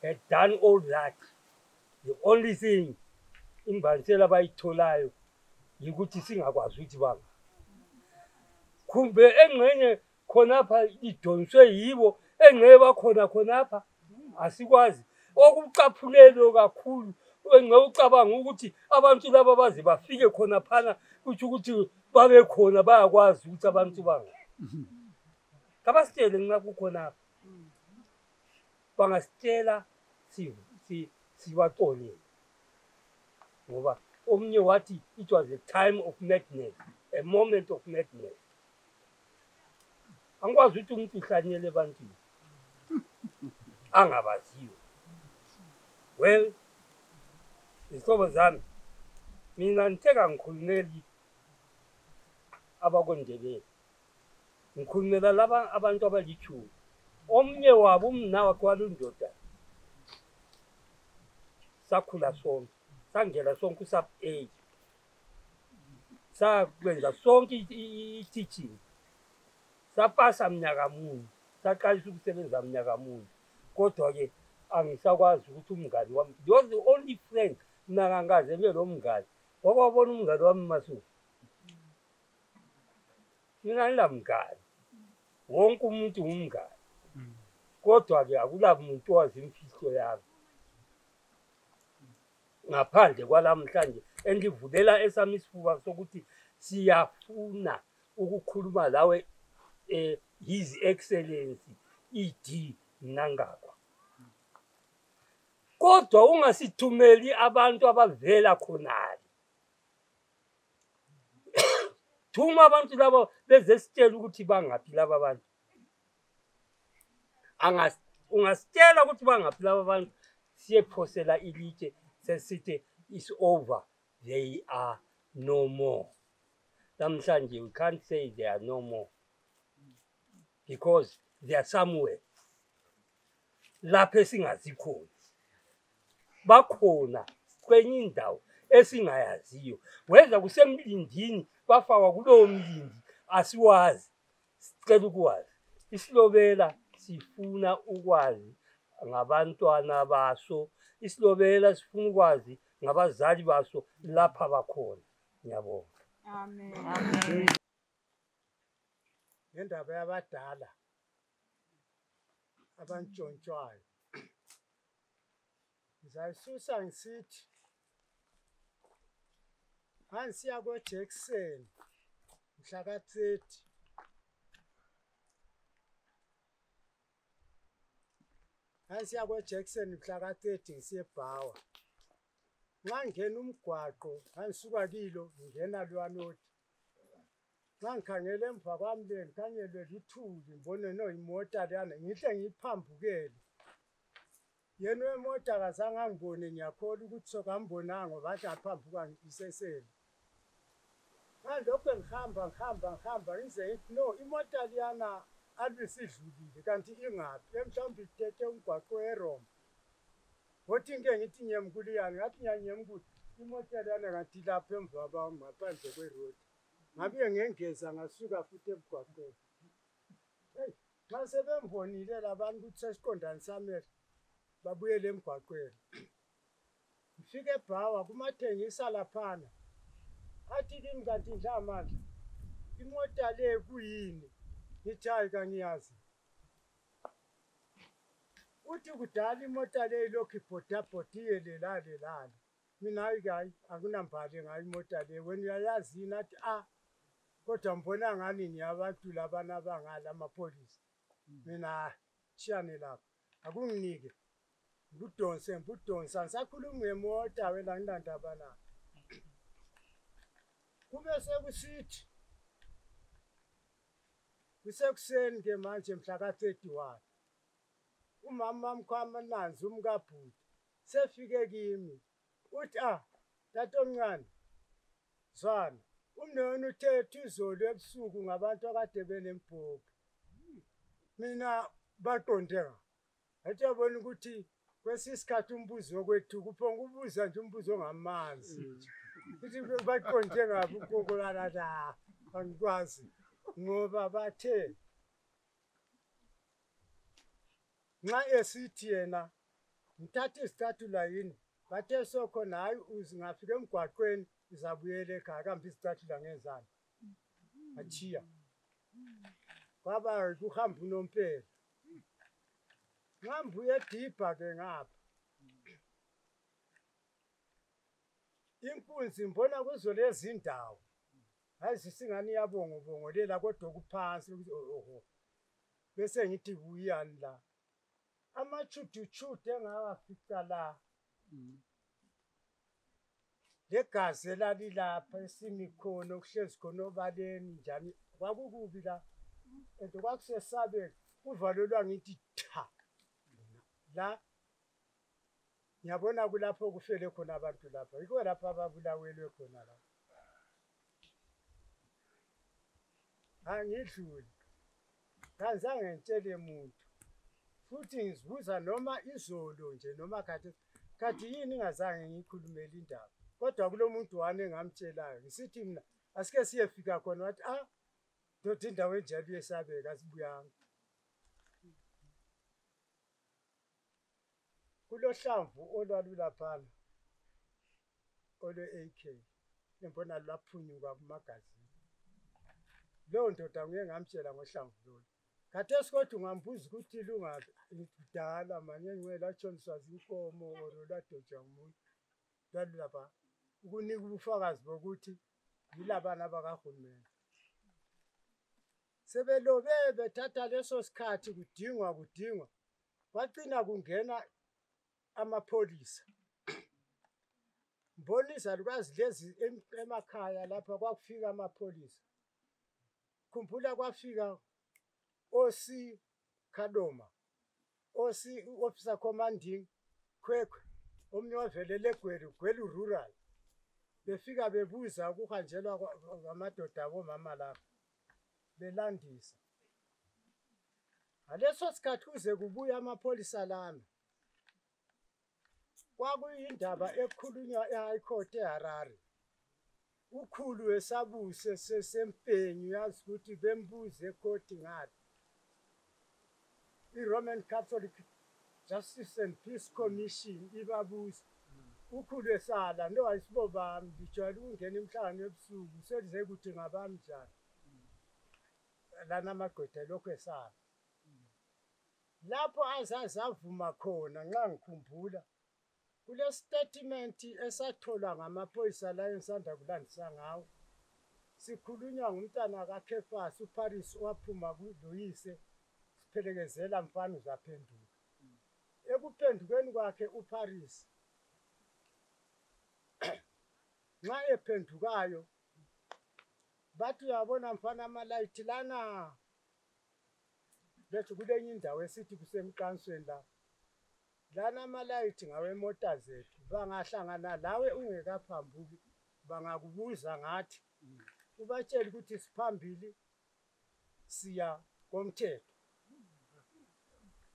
had done all that, the only thing imbansela bayitholayo yikuthi singakwazi ukuthi banga. Kumbe engcenye khonapha idonswe yibo engcebe bakhona khonapha asikwazi okucaphulelo kakhulu. Ngicabanga ukuthi abantu laba baze bafike khona phana kuthi ukuthi babe khona bayakwazi ukuthi abantu banga. Kabasitshele nxa kukhona bangasitshela sibaxolele. Ngoba omnye wathi it was a time of madness, a moment of madness. Angikwazi ukuthi umuntu uhlanyele ebantwini angabaziyo. Well, isihlobo zami mina ngitheka ngikhulumeli abakwendebele. Ngikhulumela laba abantu abalichumi. Omnye wabo umnawa kwalundoda. Sakhula sonke. Sangela sonke usub age. Sakwenza sonke i-teaching. Sapasa mnyaka munye. Saqalisa ukusebenza mnyaka munye. Kodwa ke angisakwazi ukuthi umngane wami you're the only friend nakangaze lo mngane. Wakwabona umngane wami Masuku. Mina ngilamngane. Wonke umuntu umngane. Kodwa ke akulamuntu owazi imfihlo yami. ngaphandle kwalamhlanje endivulela esami isifuba sokuthi siyafuna ukukhuluma lawe His Excellency ED Mnangagwa. Kodwa ungasithumeli abantu abavela khonali. Thuma abantu labo bezesitshela ukuthi bangaphi laba abantu. Ungasitshela ukuthi bangaphi laba abantu siyephosela ilitshe sesithi is over, they are no more. Namhlanje we can't say they are no more because they are somewhere lapho esingazi khona. Bakhona kwenye indawo esingayaziyo. Weza kusemlindini bafakwa kulowo mlindi asiwazi. Sicela ukwazi. Isilobela sifuna ukwazi ngabantwana baso. Isilobela sifuna ukwazi ngabazali baso lapha bakhona. Ngiyabonga. Amen. Amen. Ngendaba yabadala abantshontshwayo ngizayisusa ngisithi ngisiya kweJackson mhla ka-30 ngisiya kweJackson mhla ka-30 ngisiye eBhawa. Nxa ngena umgwaqo ngisuka kilo ngingena lwanoti. Nxa ngikhangele emva kwami le ngikhangele luthuli ngibone no imota lana ngihle ngiphambukele. Yena wemoto akazange angibone ngiyakhola ukuthi sokambonanga ngoba athi aphambuka ngisesele. Ngalokho ngihamba ngize ngithi no imota liyana alisidlulile kanti ingaphi mhlawumbe ithethe umgwaqo weRoma. Ngothi ngithi nyemkuliyana ngathi nyanyemkulu imota liyana ngathi lapha emva kwami ngaphandle kweroad. Ngabe ngengeza ngasuka futhi emgwaqweni. Hey, xa sebembonile labantu ukuthi sesiqondani samele babuyele emgwaqweni. Ngifike eBhawa kumathengisa laphana. Athi kimi kanti ndlamandla. Imota le kuyini? Ngithi hayi kangiyazi. Uthi kudala imota le lokhu ibhodabhodiyele lale. Mina hayi akunambali ngayo imota le. Wena uyayazi nathi kodwa mbona ngani niyabantu labana abangala amapholisa. Mina shiyane lapha. Akunginike. Ngudonsa ngisakhuluma ngemota wena ngindaba na. Kube sekusithi kusekuseni ke manje mhla ka-31 umama wami Nanzi umkaBhuti sefike kimi uthi tatomncane zwana umnewenu uthethe izolo ebusuku ngabantu akade benembhobho. Mina baqonde athi yabona ukuthi kwesisikhathi umbuzo kwethu kuphonga ubuza nje umbuzo ngamanzi. Uthi baqonde ngabe ugokolana la angikwazi ngoba bathe nxa esithi yena ngithatha izicathulo yini bathe sokhona hayi uzingafika emgwaqweni izabuyela ekhaya kambe izicathulo ngezana achiya kwaba kuhamba unompela ngambuye edibha ke ngapha inkunzi mbona kuzo lezi indawo hayi sisingani yabongobongolela kodwa kuphansi bese ngithi buyani la amachuduchudu engawafica la legazi elalilapha esimi khona okuhlezi khona obaleni njani kwakukubi la and kwakusesabeka uvalelwa ngithi tha la ngiyabona kulapho kufele khona abantu lapha yiko lapha ababulawelwe khona la angidluli kazange ngitshele muntu futhi ngizibuza noma izolo nje noma khathi yini ngazange ngikhulumele indaba kodwa kulomuntu wane ngamtshelayo ngisithi mina asike siyefika khona wathi dothi indawo enjalo yesabeka asibuyanga kulohlamvu olwalulaphana olwe-AK ngibona lwaphunyuka kumagazini leyo ndoda ngeke ngamtshela ngohlamvu lolu khathesi kodwa ungambuza ukuthi lungaphi ngidala manje ngicela atshoniswa zinkomo or ladojwa ngumuntu lapha ukunika ubufakazi bokuthi yilabana bakahulumeni. Sebelobe bethatha leso sikhathi kudingwa kwagcina kungena amapholisa. Mbonisa lukwazi lezi emakhaya lapha kwakufika amapholisa. Khumbula kwafika OC Kadoma, OC Officer Commanding Kwekwe, omnye wavelele Gwelu Rural. Befika bebuza ukuhanjelwa ngamadoda abomama lapha belandisa. Ngaleso sikhathi kuze kubuya amapholisa lami. Kwakuyindaba ekhulunywa eHigh Court eHarare. Ukhulu wesabuse sesempenyu yazi ukuthi bembuze ecourt ngathi. I-Roman Catholic Justice and Peace Commission ibabuza. Ukhulu esala ndo ayisibo bami ngijwayele ukungena emhlangano ebusuku selize ukuthi ngabami njani. Lana amagqwetha lokho esala. Lapho azazavuma khona nxa ngikhumbula kule statement esathola ngamaphoyisa la ensanda kulandisa ngawo. Sikhulunywa ngumntana kaKhefas uParis waphuma kuloyise siphelekezela mfana uzaphenduka. Ekuphendukeni kwakhe uParis nxa ephendukayo bathi uyabona mfana amalayithi lana lethu kulenye indawo esithi kusemqansweni la. Lana amalayithi ngawemota zethu bangahlangana lawe ungekaphambuki bangakubuza ngathi ubatshela ukuthi siphambili siya komthetho.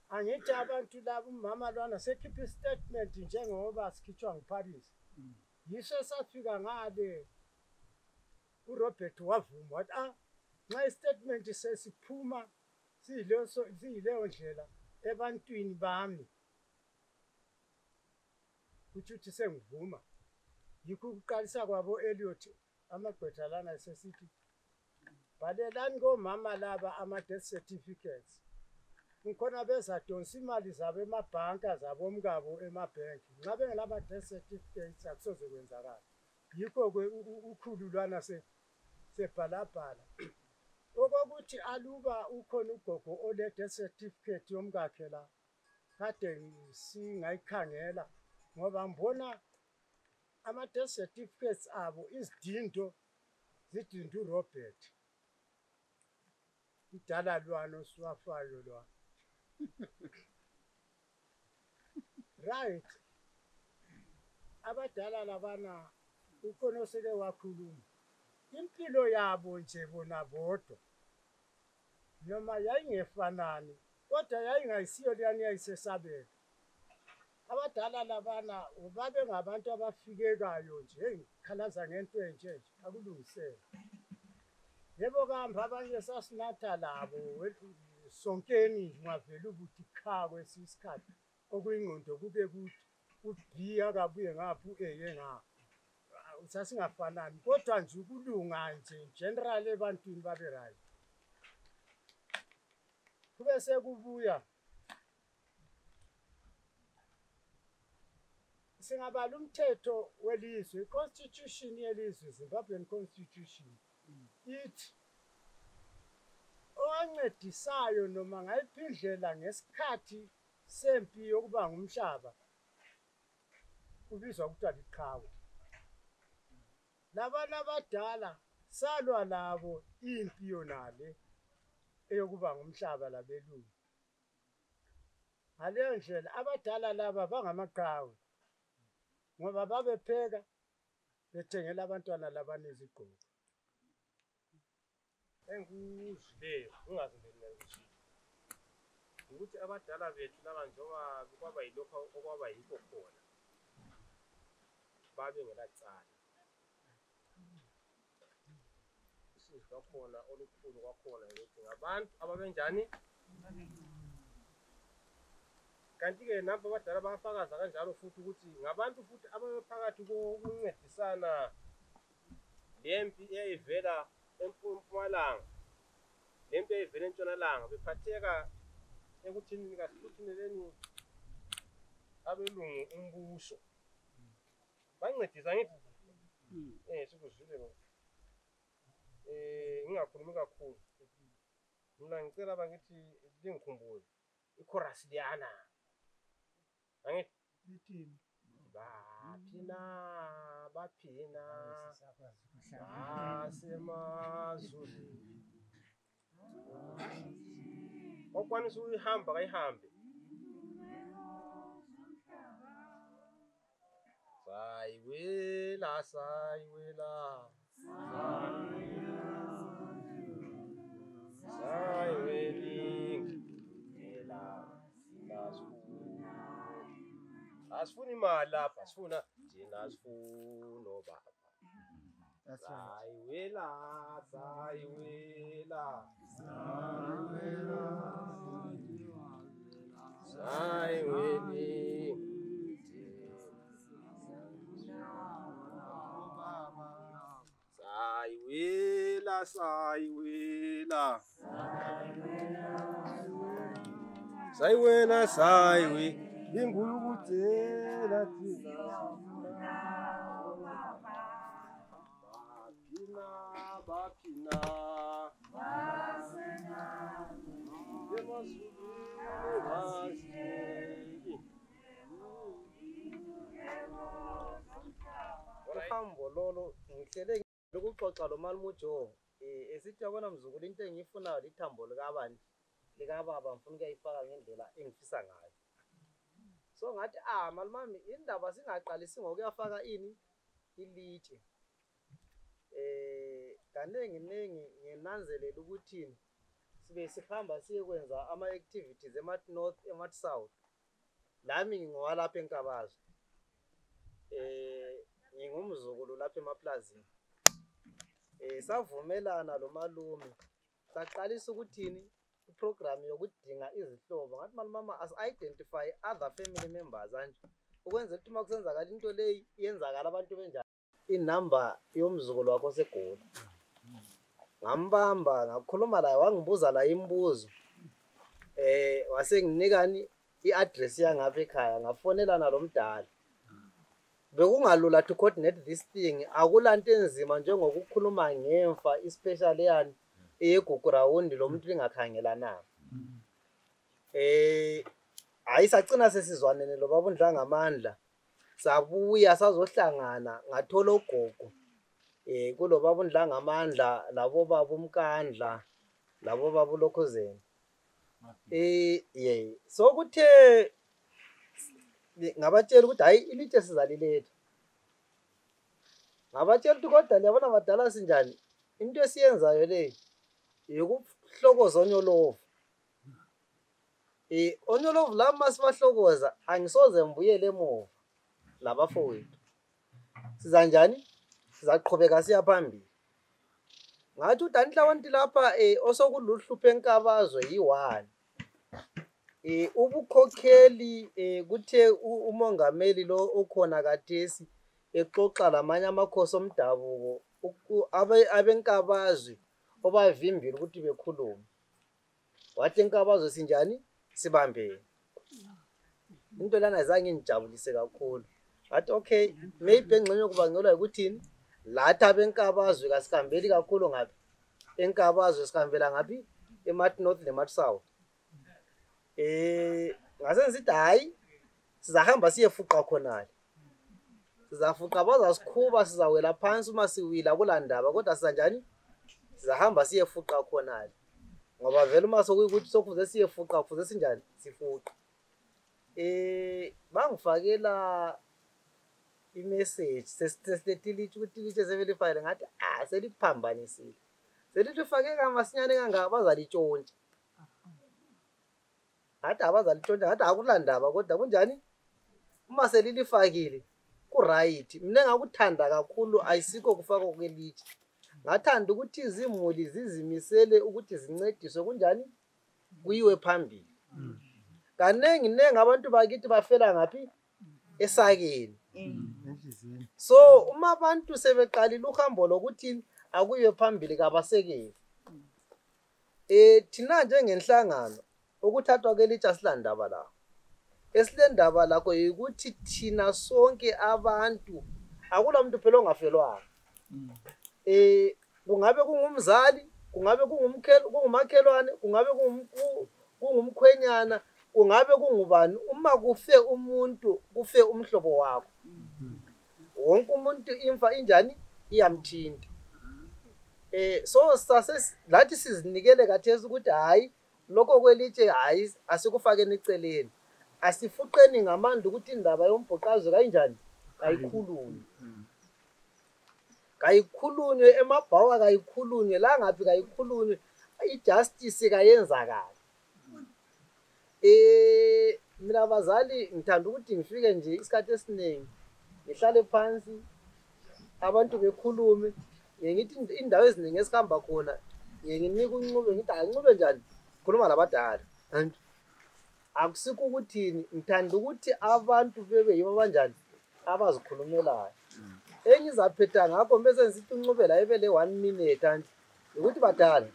Angithi abantu labo umama lwana sekhipha istatement njengoba sikhitshwa nguParis. Yiso safika ngale uRobert wavuma wathi nxa istatement sesiphuma siyileyo ndlela ebantwini bami ukuthi sengivuma. Yikho ukuqalisa kwabo Elliot amagqwetha lana esesithi bhalelani ngomama laba ama-death certificates. Ngikhona bezadonsa imali zabo emabhanka zabo omkabo emabhenki. Nxa bengelama-death certificates akusoze kwenzakala. Yikho-ke ukhulu lwana sebhalabhala. Okokuthi aluba ukhona ugogo ole-death certificate yomkakhe la kade singayikhangela ngoba ngibona ama-death certificates abo izidindo zidinda uRobert. Idala lwana osiwafayo lwana. Right. Abadala labana ukhona oseke wakhuluma. Impilo yabo nje bona bodwa. Noma yayingefanani kodwa yayingayisiyo leyani yayisesabeka. Abadala labana babe ngabantu abafikekayo nje khalaza ngento enje akulungisele. Yebo kambe abanye sasinatha labo sonkeni ngavela ukuthi kha kwesisikhathi okuyingqondo kube kuthi ubhiya kabuye ngapha ueye ngapha. Sasingafanani kodwa nje ukulunga nje general ebantwini babe right. Kube sekubuya singabala umthetho welizwe, constitution yelizwe, Zimbabwean constitution ithi owancedisayo noma ngayiphi indlela ngesikhathi sempi yokuba ngumhlaba ubizwa kuthiwa liqhawe. Labana abadala salwa labo impi yonale eyokuba ngumhlaba labelungu. Ngaleyo ndlela abadala laba bangamaqhawe ngoba babepheka bethengela abantwana labanezigqoko. Engikuzwileyo ungazindeni ukuthi ukuthi abadala bethu laba njengoba kwaba yilokho okwaba yikho khona babe ngelacala. Isizwe kwakhona olukhulu kwakhona ukuthi ngabantu ababenjani. Kanti-ke nabo abadala bafakaza kanjalo futhi ukuthi ngabantu futhi ababephakathi kokuncedisana lempi eyayivela empumalanga lempi eyayivela entshonalanga bephatheka ekuthini kasithuthineleni abelungu umbuso. ngiyancedisa ngithi sikuzwile ngoba ngingakhulumi kakhulu mina ngicela bakithi lingikhumbule ichorus liyana angithi lithini baphina basemazulwini okwanisa uyihamba kayihambe sayiwela asifuna imali lapha sifuna thina sifuna baba sayiwela sayiwe ingulukutela thina baphina uhambo lolo ngihlele ukuxoxa lo Malumujo esithi yabona mzukulu into engiyifunayo lithambo likabani likababa ngifuna ukuyifaka ngendlela engifisa ngayo so ngathi malumami indaba singaqalisi ngokuyafaka ilitshe kaningi nginanzelela ukuthi sibe sihamba siye kwenza ama-activities ema-north ema-south lami ngingowalapha eNkabazo ngingumzukulu lapha emaplazini savumelana lo malume saqalisa ukuthini iprogram yokudinga izihlobo ngathi malumama as-identify other family members anje ukwenzela ukuthi uma kusenzakala into leyi iyenzakala abantu benjani inamba yomzukulu wakho seGoli ngambamba ngakhuluma laye wangibuza la imibuzo wasenginikani i-address yangapha ekhaya ngafonelana lo mdala bekungalula to coordinate this thing akulanto enzima njengokukhuluma ngemfa especially yani eyegugu round lo muntu lingakhangelananga ayisagcina sesizwanene lo baba uNdlanga amandla sabuya sazohlangana ngathola ogogo kulo baba uNdlanga amandla labo baba uMkandla labo baba uLokhuzeni so kuthe ngabatshela ukuthi hayi ilitshe sizaliletha ngabatshela ukuthi kodwa liyabona badala sinjani into esiyenzayo le yokuhlokoza onyolovu onyolovu lami masibahlokoza angisoze mbuyele emuva labafowethu siza njani sizaqhubeka siya phambili ngathi uDanhlawanti lapha osokuluhlupho eNkabazo yi1 ubukhokheli kuthe umongameli lo okhona kathesi exoxa lamanye amakhosi omdabuko abeNkabazo obavimbile ukuthi bekhulume wathi eNkabazo sinjani sibambene into lana azange ngijabulise kakhulu ngathi okay maybe engxenye kubangelwa ukuthini lathi abeNkabazo kasikambeli kakhulu ngapi eNkabazo sikambela ngapi eMat North neMat South ngase ngithi hayi sizahamba siyefuqa khonale sizafuqa bazasikhuba sizawela phansi uma siwila kulandaba kodwa sisanjani sizahamba siyefuqa khonale ngoba vele uma sokuyikuthi sokuze siyefuqa kufuze sinjani sifuqa bangifakela imessage sesiletilithi ukuthi ilitshe sevelifile ngathi seliphambanisile selifake kamasinyane kangaka bazalitshontsha ngathi abazalitshontsha ngathi akulandaba kodwa kunjani uma selilifakile ku-right mina engakuthanda kakhulu ayisikho kufakwa kwelitshe ngathanda ukuthi izimuli zizimisele ukuthi zincediswe kunjani kuyiwe phambili kanengi abantu bakithi bafela ngaphi esakeni so uma abantu sebeqalile uhambo lokuthi akuyiwe phambili kabasekeli thina njengenhlangano ukuthathwa kwelitshe asilandaba la esilendaba lakho ukuthi thina sonke abantu akula muntu phela ongafelwanga. Kungabe kungumzali, kungabe kungumakhelwane, kungabe kungumkhwenyana, kungabe kungubani, uma kufe umuntu kufe umhlobo wakho. Wonke umuntu imfa injani iyamthinta. So lathi sizinikele kathesi ukuthi hayi lokho kwelitshe hayi asikufakeni eceleni. Asifuqeni ngamandla ukuthi indaba yombhoqazo kanjani kayikhulunywe. Kayikhulunywe emabhawa, kayikhulunywe la ngaphi, kayikhulunywe ijustice kayenzakala. Mina bazali ngithanda ukuthi ngifike nje isikhathi esiningi ngihlale phansi abantu bekhulume. Ngithi indawo eziningi esihamba khona nginika unqube ngithi anqube njani khuluma labadala. Akusikho ukuthini, ngithanda ukuthi abantu bebe yibo abanjani abazikhulumelayo. Engizaphetha ngakho bese ngisithi unqube la ebele 1 minute ukuthi badala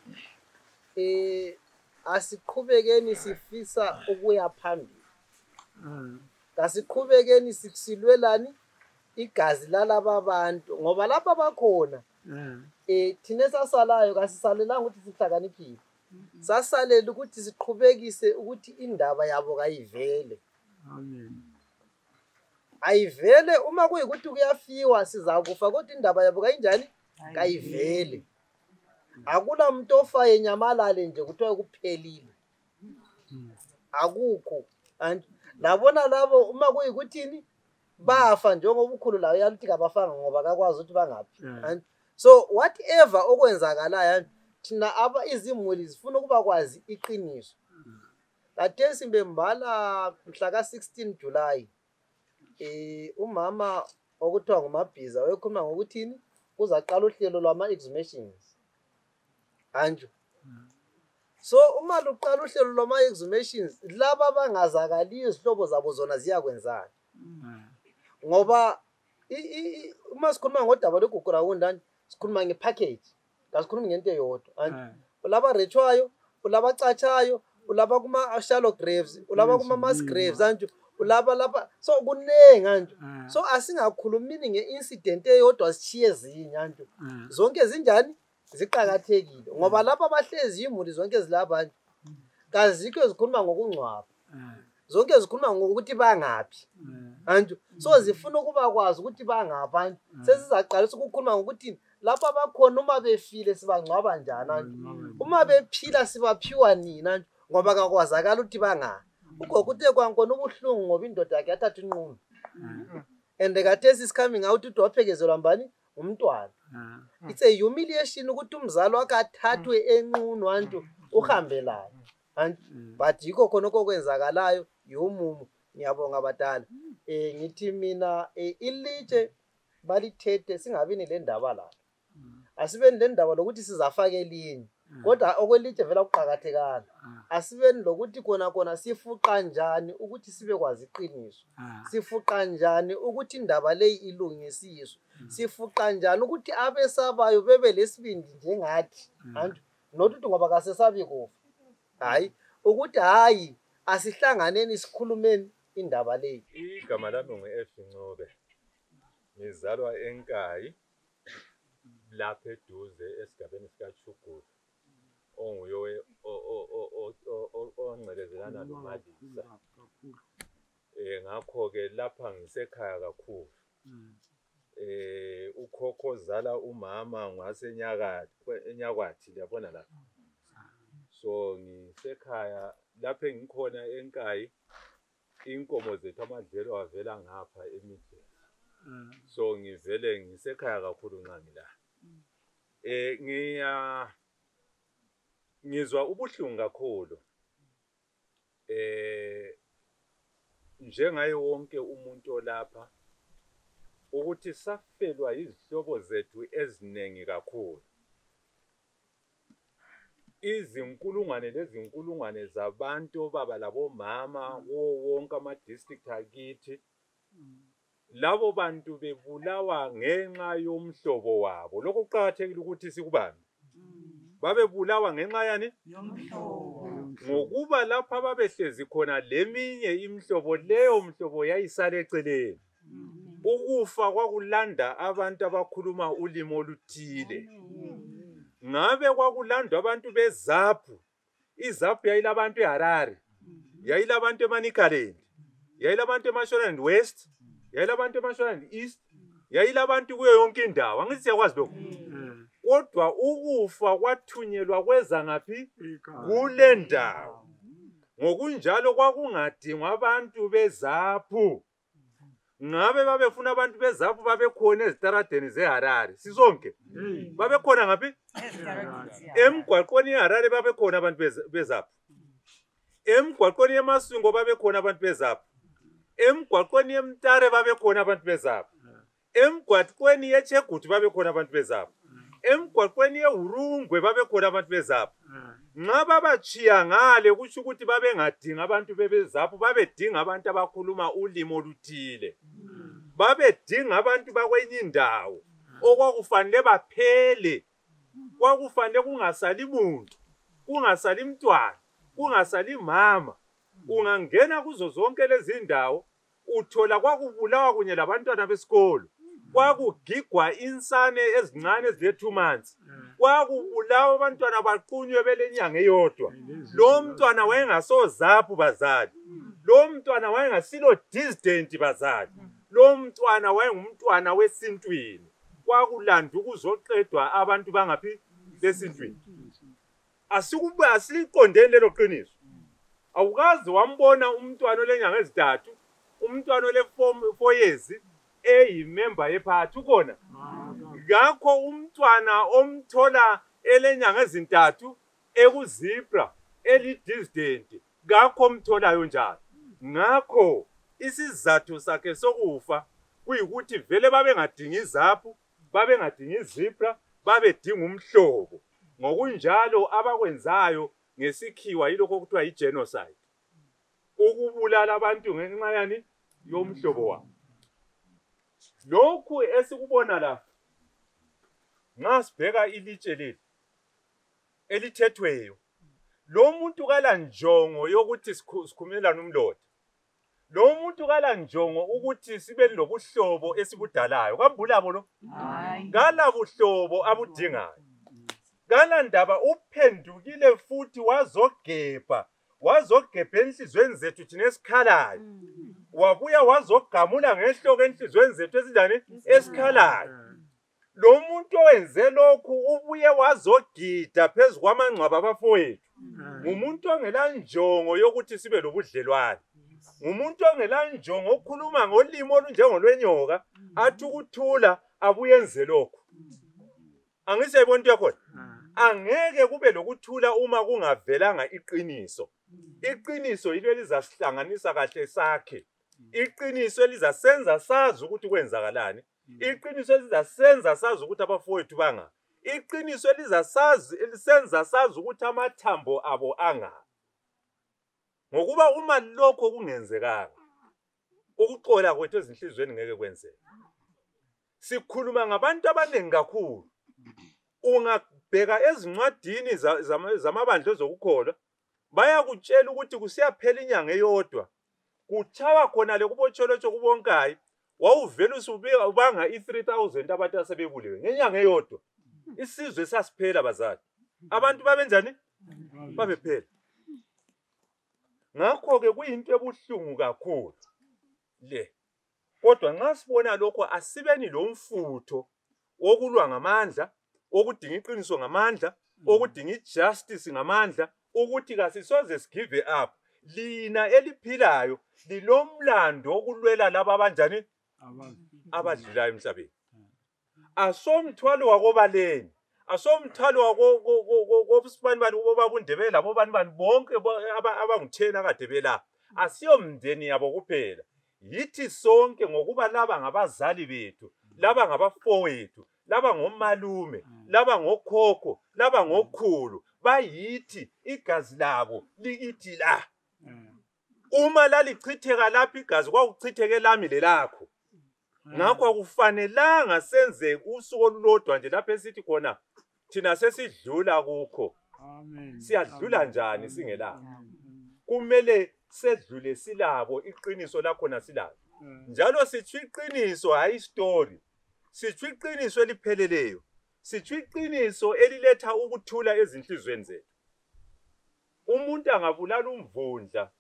asiqhubekeni sifisa ukuya phambili. Kasiqhubekeni sisilwelani igazi lalaba abantu ngoba lapha bakhona. Thina sasalayo kasisalelanga ukuthi sihlakaniphile. Sasalela ukuthi siqhubekise ukuthi indaba yabo kayivele. Amen. Ayivele uma kuyikuthi kuyafiwa sizakufa kodwa indaba yabo kayinjani kayivele. Akula muntu ofaye nyamalale nje kuthiwa kuphelile. Akukho. Labona labo uma kuyikuthini bafa njengoba ubukhulu lawo yaluthi kabafanga ngoba akakwazi ukuthi bangaphi. So whatever okwenzakalayo thina izimuli zifuna ukuba kwazi iqiniso. Kathesi bembala mhla ka 16 July umama okuthiwa nguMabhiza wayekhuluma ngokuthini kuzaqala uhlelo lwama exhumations. Anjo. So uma luqala uhlelo lwama exhumations laba abangazakaliyo izihlobo zabo zona ziyakwenzana. Ngoba uma sikhuluma ngodaba loguqura kundani sikhuluma ngepackage, asikhulumi ngento eyodwa. Ulaba rechwayo, ulaba cachayo, ulaba kuma shallow graves, ulaba kuma mass graves anjo, ulaba lapha so kunengi anjo. So asingakhulumini ngeincident eyodwa sichiye ezinye anjo. Zonke zinjani ziqhakathekile ngoba lapha abahlezi imuli zonke zilaba kazikho zikhuluma ngokungcwaba. Zonke zikhuluma ngokuthi bangaphi. Anjo. So zifuna ukuba kwazi ukuthi bangaphi anjo. Sesizaqalisa ukukhuluma ngokuthi lapha abakhona uma befile sibangcwaba njani anjo. Uma bephila sibaphiwa nina anjo ngoba akakwazakala ukuthi bangaphi. Ukuthe kwankona ubuhlungu ngoba indoda yakhe yathatha inqumo. And kathesi is coming out ukuthi waphekezelwa mbani umntwana. It's a humiliation ukuthi umzali wakhe athathwe enqunu anjo uhambe layo. But yikho khona okwenzakalayo yomumu. Ngiyabonga abadala. Ngithi mina ilitshe balithethe singabini le ndaba la. Asibeni le ndaba lokuthi sizafaka elinye. Kodwa okwelitshe vela kuqhakathekana. Asibeni lokuthi khona sifuqa njani ukuthi sibe kwazi iqiniso. Sifuqa njani ukuthi indaba leyi ilungisiswe. Sifuqa njani ukuthi abesabayo bebe lesibindi njengathi. Nokuthi ngoba kasesabi kufa. Hayi ukuthi hayi asihlanganeni sikhulumeni indaba leyi. Igama lami ngu-F Ncube. Ngizalwa eNkayi lapha eduze esigabeni sikaChugulu. Onguye ongcelezelana noMalisa. Ngakho ke lapha ngisekhaya kakhulu. Ukhokho zala umama ngasenyakwathi yabona lapha. So ngisekhaya lapha engikhona eNkayi inkomo zethu amadlelo avela ngapha emideni. So ngivele ngisekhaya kakhulu nqa ngila. Ngizwa ubuhlungu kakhulu. Njengaye wonke umuntu olapha ukuthi safelwa izihlobo zethu ezinengi kakhulu. Izinkulungwane lezinkulungwane zabantu baba labo mama wonke ama district akithi. Labo bantu bebulawa ngenxa yomhlobo wabo. Lokho kuqhakathekile ukuthi sikubambe. Babebulawa ngenxa yani yomhlobo. Ngokuba lapha babehlezi khona leminye imhlobo leyo mhlobo yayisale eceleni. ukufa kwakulanda abantu abakhuluma ulimi oluthile. Ngabe kwakulandwa abantu beZAPU. iZAPU yayilabantu eHarare, yayilabantu eManicaland, yayilabantu eMashonaland West, yayilabantu eMashonaland East, yayilabantu kuyo yonke indawo. Angithi siyakwazi lokho. Kodwa ukufa kwathunyelwa kweza ngaphi? Kule ndawo. Ngokunjalo kwakungadingwa abantu beZAPU. Ngabe babefuna abantu beZAPU babekhona ezitaradeni zeHarare. Sisonke. Babekhona ngaphi? Emgwaqweni eHarare babekhona abantu beZAPU. Emgwaqweni eMasingo babekhona abantu beZAPU. Emgwaqweni eMtare babekhona abantu beZAPU. Emgwaqweni eChegutu babekhona abantu beZAPU. Emgwaqweni eHurungwe babekhona abantu beZAPU. Nxa babachiya ngale kusho ukuthi babengadinga abantu beZAPU, babedinga abantu abakhuluma ulimi oluthile. Babedinga abantu bakwenye indawo okwakufanele baphele. Kwakufanele kungasali muntu, kungasali mntwana, kungasali mama. Ungangena kuzo zonke lezi indawo uthola kwakubulawa kunye labantwana besikolo. Kwakugigwa insane ezincane ezile 2 months. Kwakubulawa abantwana baqunywe belenyanga eyodwa. Lo mntwana wayengasoZAPU bazali. Lo mntwana wayengasilo dissident bazali. Lo mntwana wayengumntwana wesintwini. Kwakulanda ukuzoqedwa abantu bangaphi besintwini. Asiliqondeni lelo qiniso. Awukazi wambona umntwana olenyanga ezithathu, umntwana ole 4 years eyimember yeParty ukona. Ngakho umntwana omthola elenyanga ezintathu ekuZipra elidissident ngakho omtholayo njalo. Ngakho isizathu sakhe sokufa kuyikuthi vele babengadingi iZAPU, babengadingi iZipra, babedinga umhlobo. Ngokunjalo abakwenzayo ngesikhiwa yilokho okuthiwa yigenocide. Ukubulala abantu ngenxa yani yomhlobo wabo. Lokhu esikubona la nxa sibheka ilitshe leli elithethweyo, lo muntu kala njongo yokuthi sikhumelane umlotha. Lo muntu kala njongo ukuthi sibe lobuhlobo esibudalayo. Kwambulabo lo? Kala buhlobo abudingayo. Kala ndaba uphendukile futhi wazogebha enhlizweni zethu thina esikhalayo. Wabuya wazogamula ngehloko enhlizweni zethu ezinjani esikhalayo. Lo muntu owenze lokhu ubuye wazogida phezu kwamangcwaba abafowethu. Umuntu ongela njongo yokuthi sibe lobudlelwane. Umuntu ongela njongo okhuluma ngolimi olunjengolwenyoka athi ukuthula abuye enze lokho. Angisayibona into yakhona. Angeke kube lokuthula uma kungavelanga iqiniso. Iqiniso yilo elizasihlanganisa kahle sakhe. Iqiniso elizasenza sazi ukuthi kwenzakalani. Iqiniso elizasenza sazi ukuthi abafowethu banga. Iqiniso elisenza sazi ukuthi amathambo abo anga. Ngokuba uma lokho kungenzekanga, ukuxola kwethu ezinhlizweni ngeke kwenzeke. Sikhuluma ngabantu abaningi kakhulu. Ungabheka ezincwadini zamabandla ezokukholwa, bayakutshela ukuthi kusiyaphela inyanga eyodwa. Kuchawa khona le kubotsholotsho kubonkayi, wawuvela ubanga i-3,000 abantu asebebulewe ngenyanga eyodwa. Isizwe sasiphela bazali. Abantu babenzani? Babephela. Ngakho-ke kuyinto ebuhlungu kakhulu le. Kodwa nxa sibona lokho asibeni lo mfutho wokulwa ngamandla, okudinga iqiniso ngamandla, okudinga ijustice ngamandla, ukuthi kasisoze sigive up. Lina eliphilayo lilomlando okulwela laba abanjani abadlulayo emhlabeni. Asomthwalo wakobaleni, asomthwalo wakobusibani bani bobabundebela labobani bani bonke abangu10 akade belapha. Asiyomndeni yabo kuphela. Yithi sonke ngokuba laba ngabazali bethu, laba ngabafowethu, laba ngomalume, laba ngokhokho, laba ngokhulu, bayithi igazi labo likithi la. Uma lalichitheka lapha igazi kwakuchitheke lami lelakho. Ngakho akufanelanga senze usuku olulodwa nje lapha esithi khona thina sesidlula kukho. Siyadlula njani singelapho? Kumele sedlule silabo iqiniso lakhona silabo. njalo sitsho iqiniso hayi story, sitsho iqiniso elipheleleyo, sitsho iqiniso eliletha ukuthula ezinhlizweni zethu. Umuntu angabulala umvundla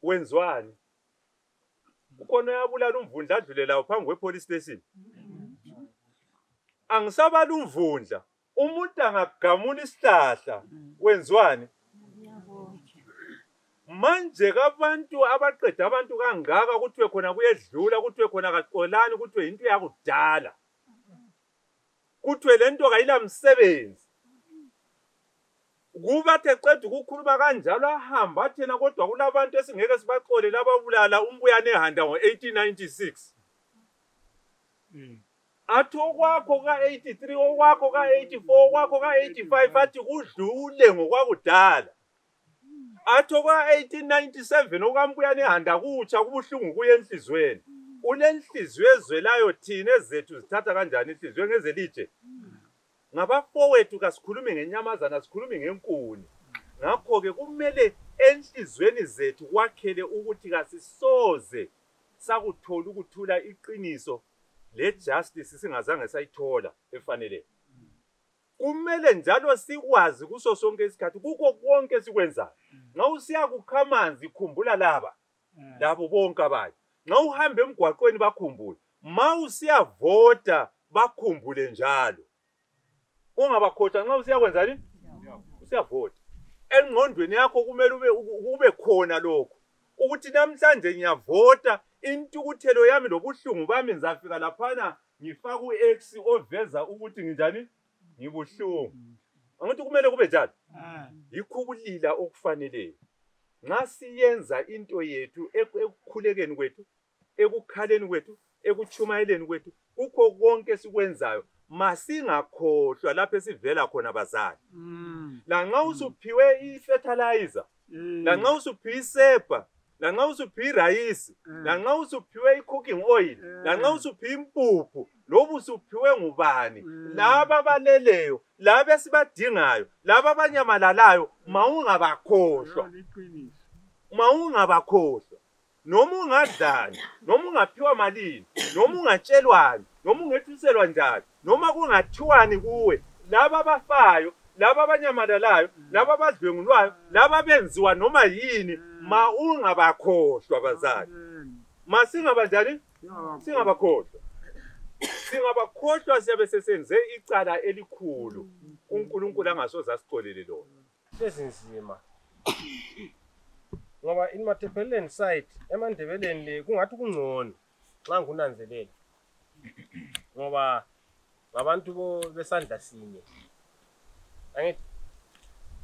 wenzwani? Ukhona yabulala umvundla adlulela phambi kwepolice station. Angisabala umvundla, umuntu angagamula isihlahla wenzwani? Manje kabantu abaqeda abantu kangaka kuthiwe khona kuyedlula, kuthiwe khona kaxolani, kuthiwe into yakudala, kuthiwe lento kayila msebenzi. Kuba teqeda ukukhuluma kanjalo ahamba athena kodwa kulabantu esingeke sibaxole lababulala umbuyane ehanda ngo-1896. Athi okwakho ka-83, okwakho ka-84, okwakho ka-85 athi kudlule ngokwakudala. Athi okwa-1897 okwambuyane ehanda kutsha kubuhlungu kuye enhlizweni. Unenhliziyo ezwelayo thina ezethu zithatha kanjani inhliziyo ngezelitshe? Ngabafowethu kasikhulume ngenyamazana, sikhulume ngenkuni. Ngakho-ke kumele enhlizweni zethu kwakhele ukuthi kasisoze sakuthola ukuthula iqiniso le-justice singazange sayithola efanele. Kumele njalo sikwazi kuso sonke isikhathi kukho konke sikwenzayo. Nxa usiya kukha amanzi khumbula labo bonke abanye. Nxa uhamba emgwaqweni bakhumbule. Ma usiyavota bakhumbule njalo. Ungabakhohlwa nxa usiya kwenzani? Usiyavota. Engqondweni yakho kumele ube khona lokho. Ukuthi namhlanje ngiyavota, intukuthelo yami lobuhlungu bami ngizafika laphana ngifaka u-X oveza ukuthi nginjani? Ngibuhlungu. Angithi kumele kube njalo. Yikho ukulila okufaneleyo. Nxa siyenza into yethu ekukhulekeni kwethu, ekukhaleni kwethu, ekuchumayeleni kwethu, kukho konke sikwenzayo, masingakhohlwa lapho esivela khona bazali. Lanxa usuphiwe i-fertilizer, lanxa usuphiwe isepa, lanxa usuphiwe irayisi, lanxa usuphiwe i-cooking oil, lanxa usuphiwe impuphu, lobu usuphiwe ngubani? Laba baleleyo, laba esibadingayo, laba abanyamalalayo, mawungabakhohlwa. Mawungabakhohlwa. Noma ungadlani, noma ungaphiwa malini, noma ungatshelwani, noma ungethuselwa njani, noma kungathiwani kuwe, laba abafayo, laba abanyamalalayo, laba abadlwengulwayo, laba benziwa noma yini, mawungabakhohlwa bazali. Masingabanjani? Singabakhohlwa. Singabakhohlwa siyabe sesenze icala elikhulu. uNkulunkulu angasoze asixolele lona. Sezinzima. Ngoba in Matabeleland side eMandebeleni le kungathi kungcono xa ngunanzelela. Ngoba ngabantu besandla sinye. Angithi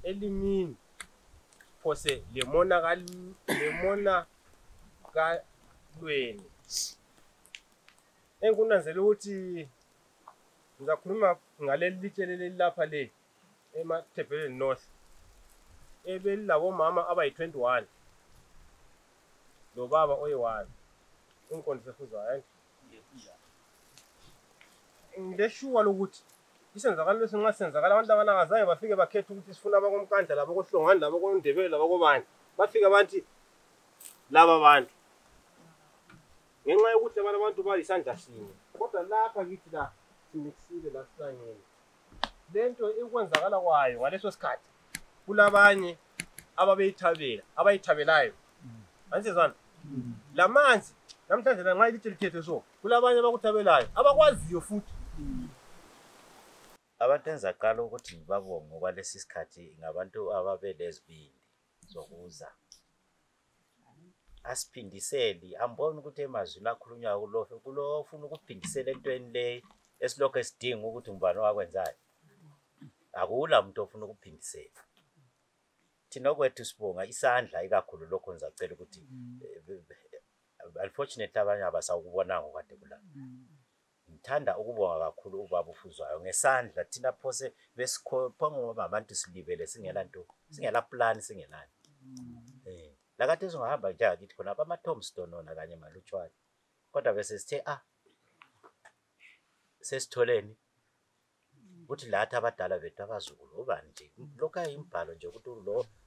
elimini phose lemona kalweni. Engunanzelela ukuthi ngizakhuluma ngaleli litshelele lapha le eMatabeleland North. Ebelilabo mama abayi-21 lo baba oyi-1 unkonzo sefuzwayo. Ngileshuwa lokuthi isenzakalo lesinqa senzakala abantu abanangazange bafike bakhetha ukuthi sifuna abakomkandla labo kohlongani labo koNdebele labo kobani bafika bantu laba bantu ngenxa yokuthi abantu bayisandla sinye kodwa lapha kithi la simixile la sihlangene lento ikwenzakala kwayo ngaleso sikhathi kulabanye abayithabelayo ansizana lamanzi namhlanje nxa ilitshe likhethe so kulabanye abakuthabelayo abakwaziyo futhi abantu enzaqala ukuthi ngibabonge kwalesi sikhathi ngabantu ababelezibindi zokuza asiphindiseli ambona ukuthi emazwini akhulunywa kulo ufuna ukuphindisela entweni le esilokho esidinga ukuthi ngubani wakwenzayo akula umuntu ofuna ukuphindisela thina kwethu sibonga isandla ikakhulu lokho ngizacela ukuthi unfortunately abanye abasawubonanga kade kula ngithanda ukubonga kakhulu ubaba uFuzwayo ngesandla thina phose besikhopha ngoba abantu silibele singela nto singela plan singelani lakade singahamba nje akithi khona ama Tombstone ona kanye malutshwane kodwa bese sithe sesitholeni ukuthi lathi abadala bethu abazukulu ubani nje lokho ayimbhalo nje ukuthi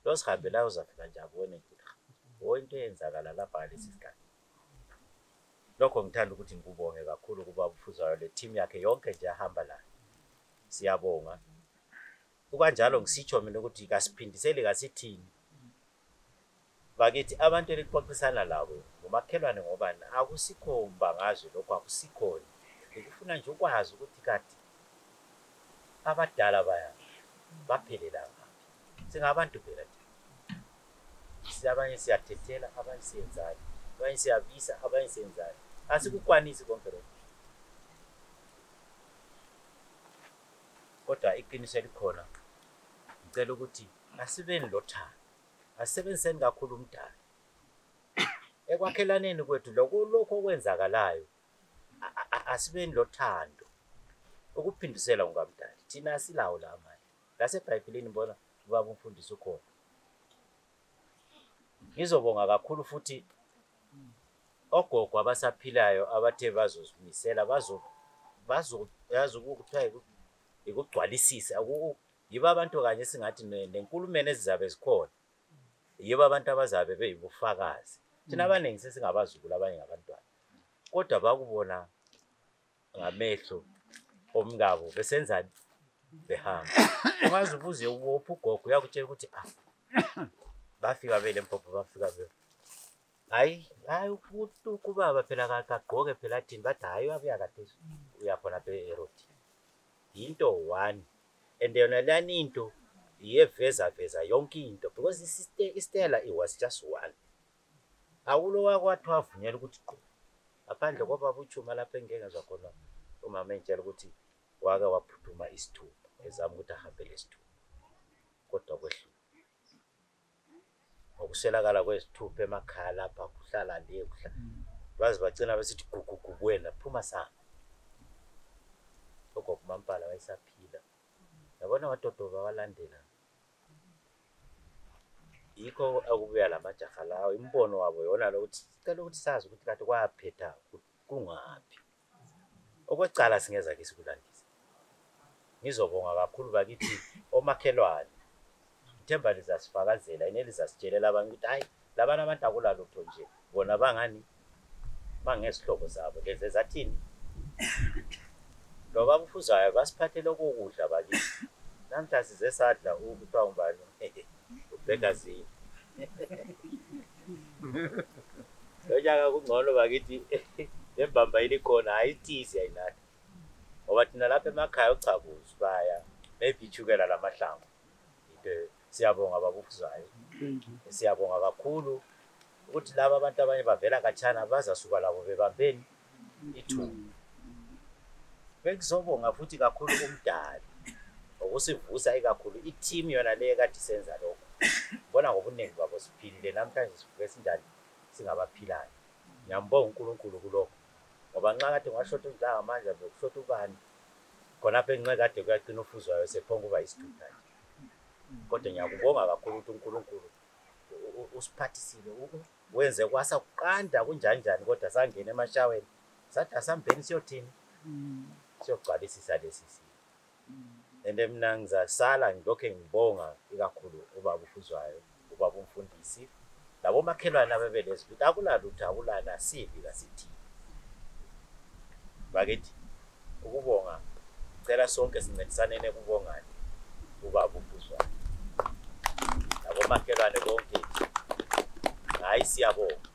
lo sihambelayo uzafika nje abone ukuthi into eyenzakala lapha lesi sikhathi lokho ngithanda ukuthi ngikubonge kakhulu kuba Bufuzwayo le team yakhe yonke nje ahamba la siyabonga kukanjalo ngisitsho mina ukuthi kasiphindisele kasithini bakithi abantu elixoxisana labo ngomakhelwane ngobani akusikho mbangazo lokho akusikhona ngifuna nje ukwazi ukuthi kati abadala baya baphelela ngaphi singabantu phela siyabanye siyathethela abanye siyenzani abanye siyabisa abanye siyenzani asikukwanisi konke lokho kodwa iqiniso elikhona ngicela ukuthi asibeni lothando asebenziseni kakhulu umdala ekwakhelaneni kwethu lokho okwenzakalayo asibeni lothando ukuphindisela ungamdala thina silawo la manje laseBhayibhelini bona ubaba umfundisi ukhona ngizobonga kakhulu futhi ogogo abasaphilayo abathe bazozimisela yazi ukuthiwa ikugcwalisisa yiba abantu kanye singathi nenkulumeni ezizabe zikhona yiba abantu abazabe beyibufakazi thina abaningi sesingabazukulu abanye ngabantwana kodwa bakubona ngamehlo omngabo besenzani behamba ungazi ubuze ubopha ugogo uyakutshela ukuthi bafika bele Mpopho bafika bele hayi ukubaba phela kagqoke phela thini bathi hayi uyabuya kade uyakhona eRoad into one and yona lani into iyeveza yonke into because iStella it was just one awulo wakwathi wavunyela ukuthi qho aphandle kwababa uChuma lapha engengezwa khona umama entshela ukuthi wake waphuthuma isithupha ezama ukuthi ahambele isithupha kodwa kwehlu ngokuswelakala kwesithupha emakhaya lapha kuhlala le bazi bagcina besithi gugugu wena phuma sana lokho kumampala wayesaphila yabona wadodoba walandela yikho akubuya lamajaha lawo imbono wabo yona lokuthi cela ukuthi sazi ukuthi kade kwaphetha kungaphi okwecala singeza ke sikulandisa ngizobonga kakhulu bakithi omakhelwane ithemba lizasifakazela inelizasitshelela abantu ukuthi hayi labana abantu akulalutho nje bona bangani bangesihlobo sabo leze zathini lo babufuzayo basiphathele okudla bakithi namhla size sadla ukuthiwa umbani ubhekazini lonyaka kungcono bakithi lembamba ilikhona ayitisi ayinatha ngoba thina lapha emakhaya uchabuzi baya nebhithukela lamahlamvu siyabonga babufuzayo siyabonga kakhulu ukuthi laba abantu abanye bavela kachana bazasuka labo bebambeni ithuba bekuzobonga futhi kakhulu umdali ukusivusa ikakhulu i-team yona le kade senza lokho bona ngobuningi babo siphilile namhlanje sivuke sindali singabaphilayo ngiyambonga uNkulunkulu kulokho ngoba nxa kade ngashotha indanga manje bekushotha ubani khona apha enxe kade kuyaqina ufuzwayo sephonga uba isithupha kodwa ngiyakubonga kakhulu ukuthi uNkulunkulu usiphathisile wenze kwasa kuqanda kunjanjani kodwa sangena emashaweni sathi asambeni siyothini siyogcwalisisa lesi ende mina ngizasala ngilokho ngibonga ikakhulu ubaba uFuzwayo ubaba umfundisi labo makhelwane abebelezi ukuthi akulalutho akulana sibi kasithi bakithi ukubonga cela sonke sincedisane ukubongana ubaba uFuzwayo labo makhelwane bonke hayi siyabonga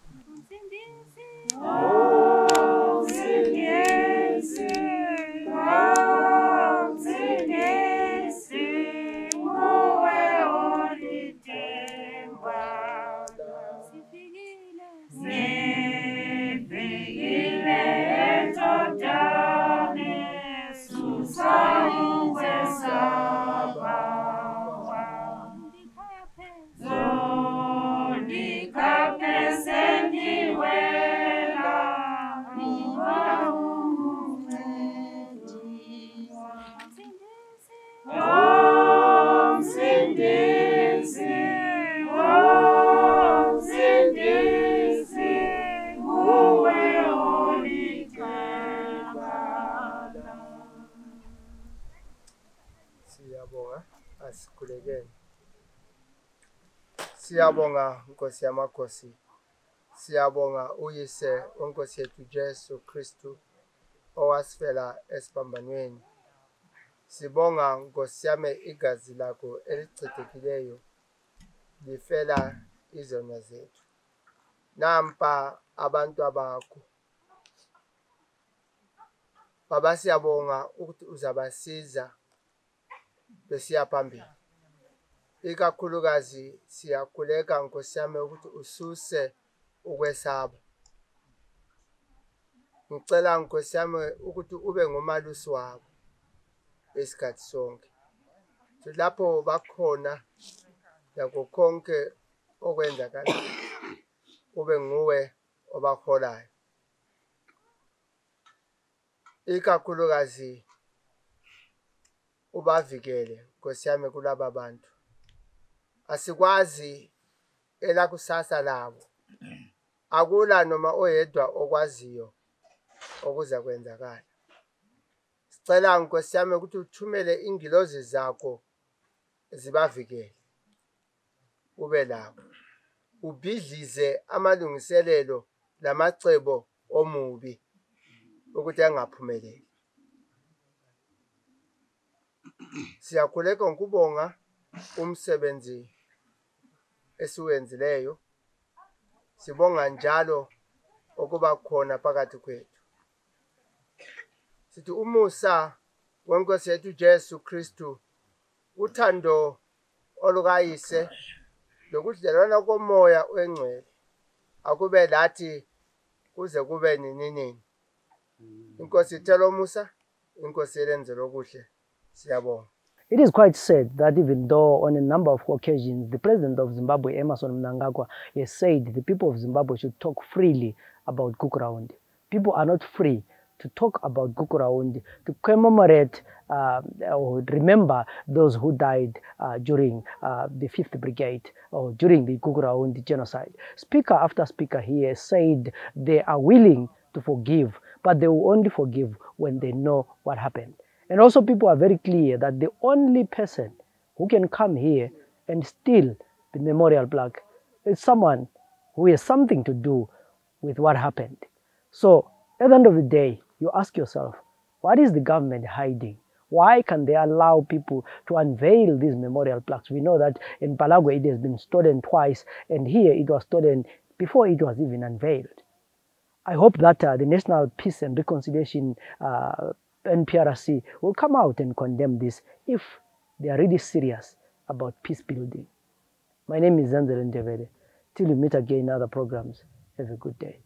Siyabonga Nkosi yamakhosi Siyabonga uyise uNkosi yethu Jesu Kristu owasifela esibambanweni. Sibonga Nkosi yami igazi lakho elichithekileyo lifela izono zethu. Nampa abantu abakho. Baba siyabonga ukuthi uzabasiza besiya phambili. Ikakhulukazi siyakhuleka Nkosi yami ukuthi ususe ukwesaba. Ngicela Nkosi yami ukuthi ube ngumalusi wabo esikhathi sonke. Lapho bakhona yakho konke okwenzakala ube nguwe obaholayo. Ikakhulukazi ubavikele Nkosi yami kulaba bantu. Asikwazi elakusasa labo. Akula noma oyedwa okwaziyo okuza kwenzakala. Sicela Nkosi yami ukuthi uthumele ingilozi zakho zibavikele. Ube labo. Ubhidlize amalungiselelo lamacebo omubi ukuthi angaphumeleli. Siyakhuleka ngokubonga umsebenzi esiwenzileyo. Sibonga njalo ukuba khona phakathi kwethu. Sithi umusa weNkosi yethu Jesu Kristu, uthando olukayise lokudlelana komoya oyingcwele akube lathi kuze kube nini. Inkosi ithela umusa, inkosi elenzela okuhle. Siyabonga. It is quite sad that even though on a number of occasions the president of Zimbabwe, Emmerson Mnangagwa, has said the people of Zimbabwe should talk freely about Gukurahundi. People are not free to talk about Gukurahundi, to commemorate or remember those who died during the 5th Brigade or during the Gukurahundi genocide. Speaker after speaker here said they are willing to forgive, but they will only forgive when they know what happened. And also people are very clear that the only person who can come here and steal the memorial plaque is someone who has something to do with what happened. So at the end of the day, you ask yourself, what is the government hiding? Why can they allow people to unveil these memorial plaques? We know that in Palagwe it has been stolen twice, and here it was stolen before it was even unveiled. I hope that the National Peace and Reconciliation NPRC will come out and condemn this if they are really serious about peace building. My name is Zanzel Ndebele. Till we meet again in other programs, have a good day.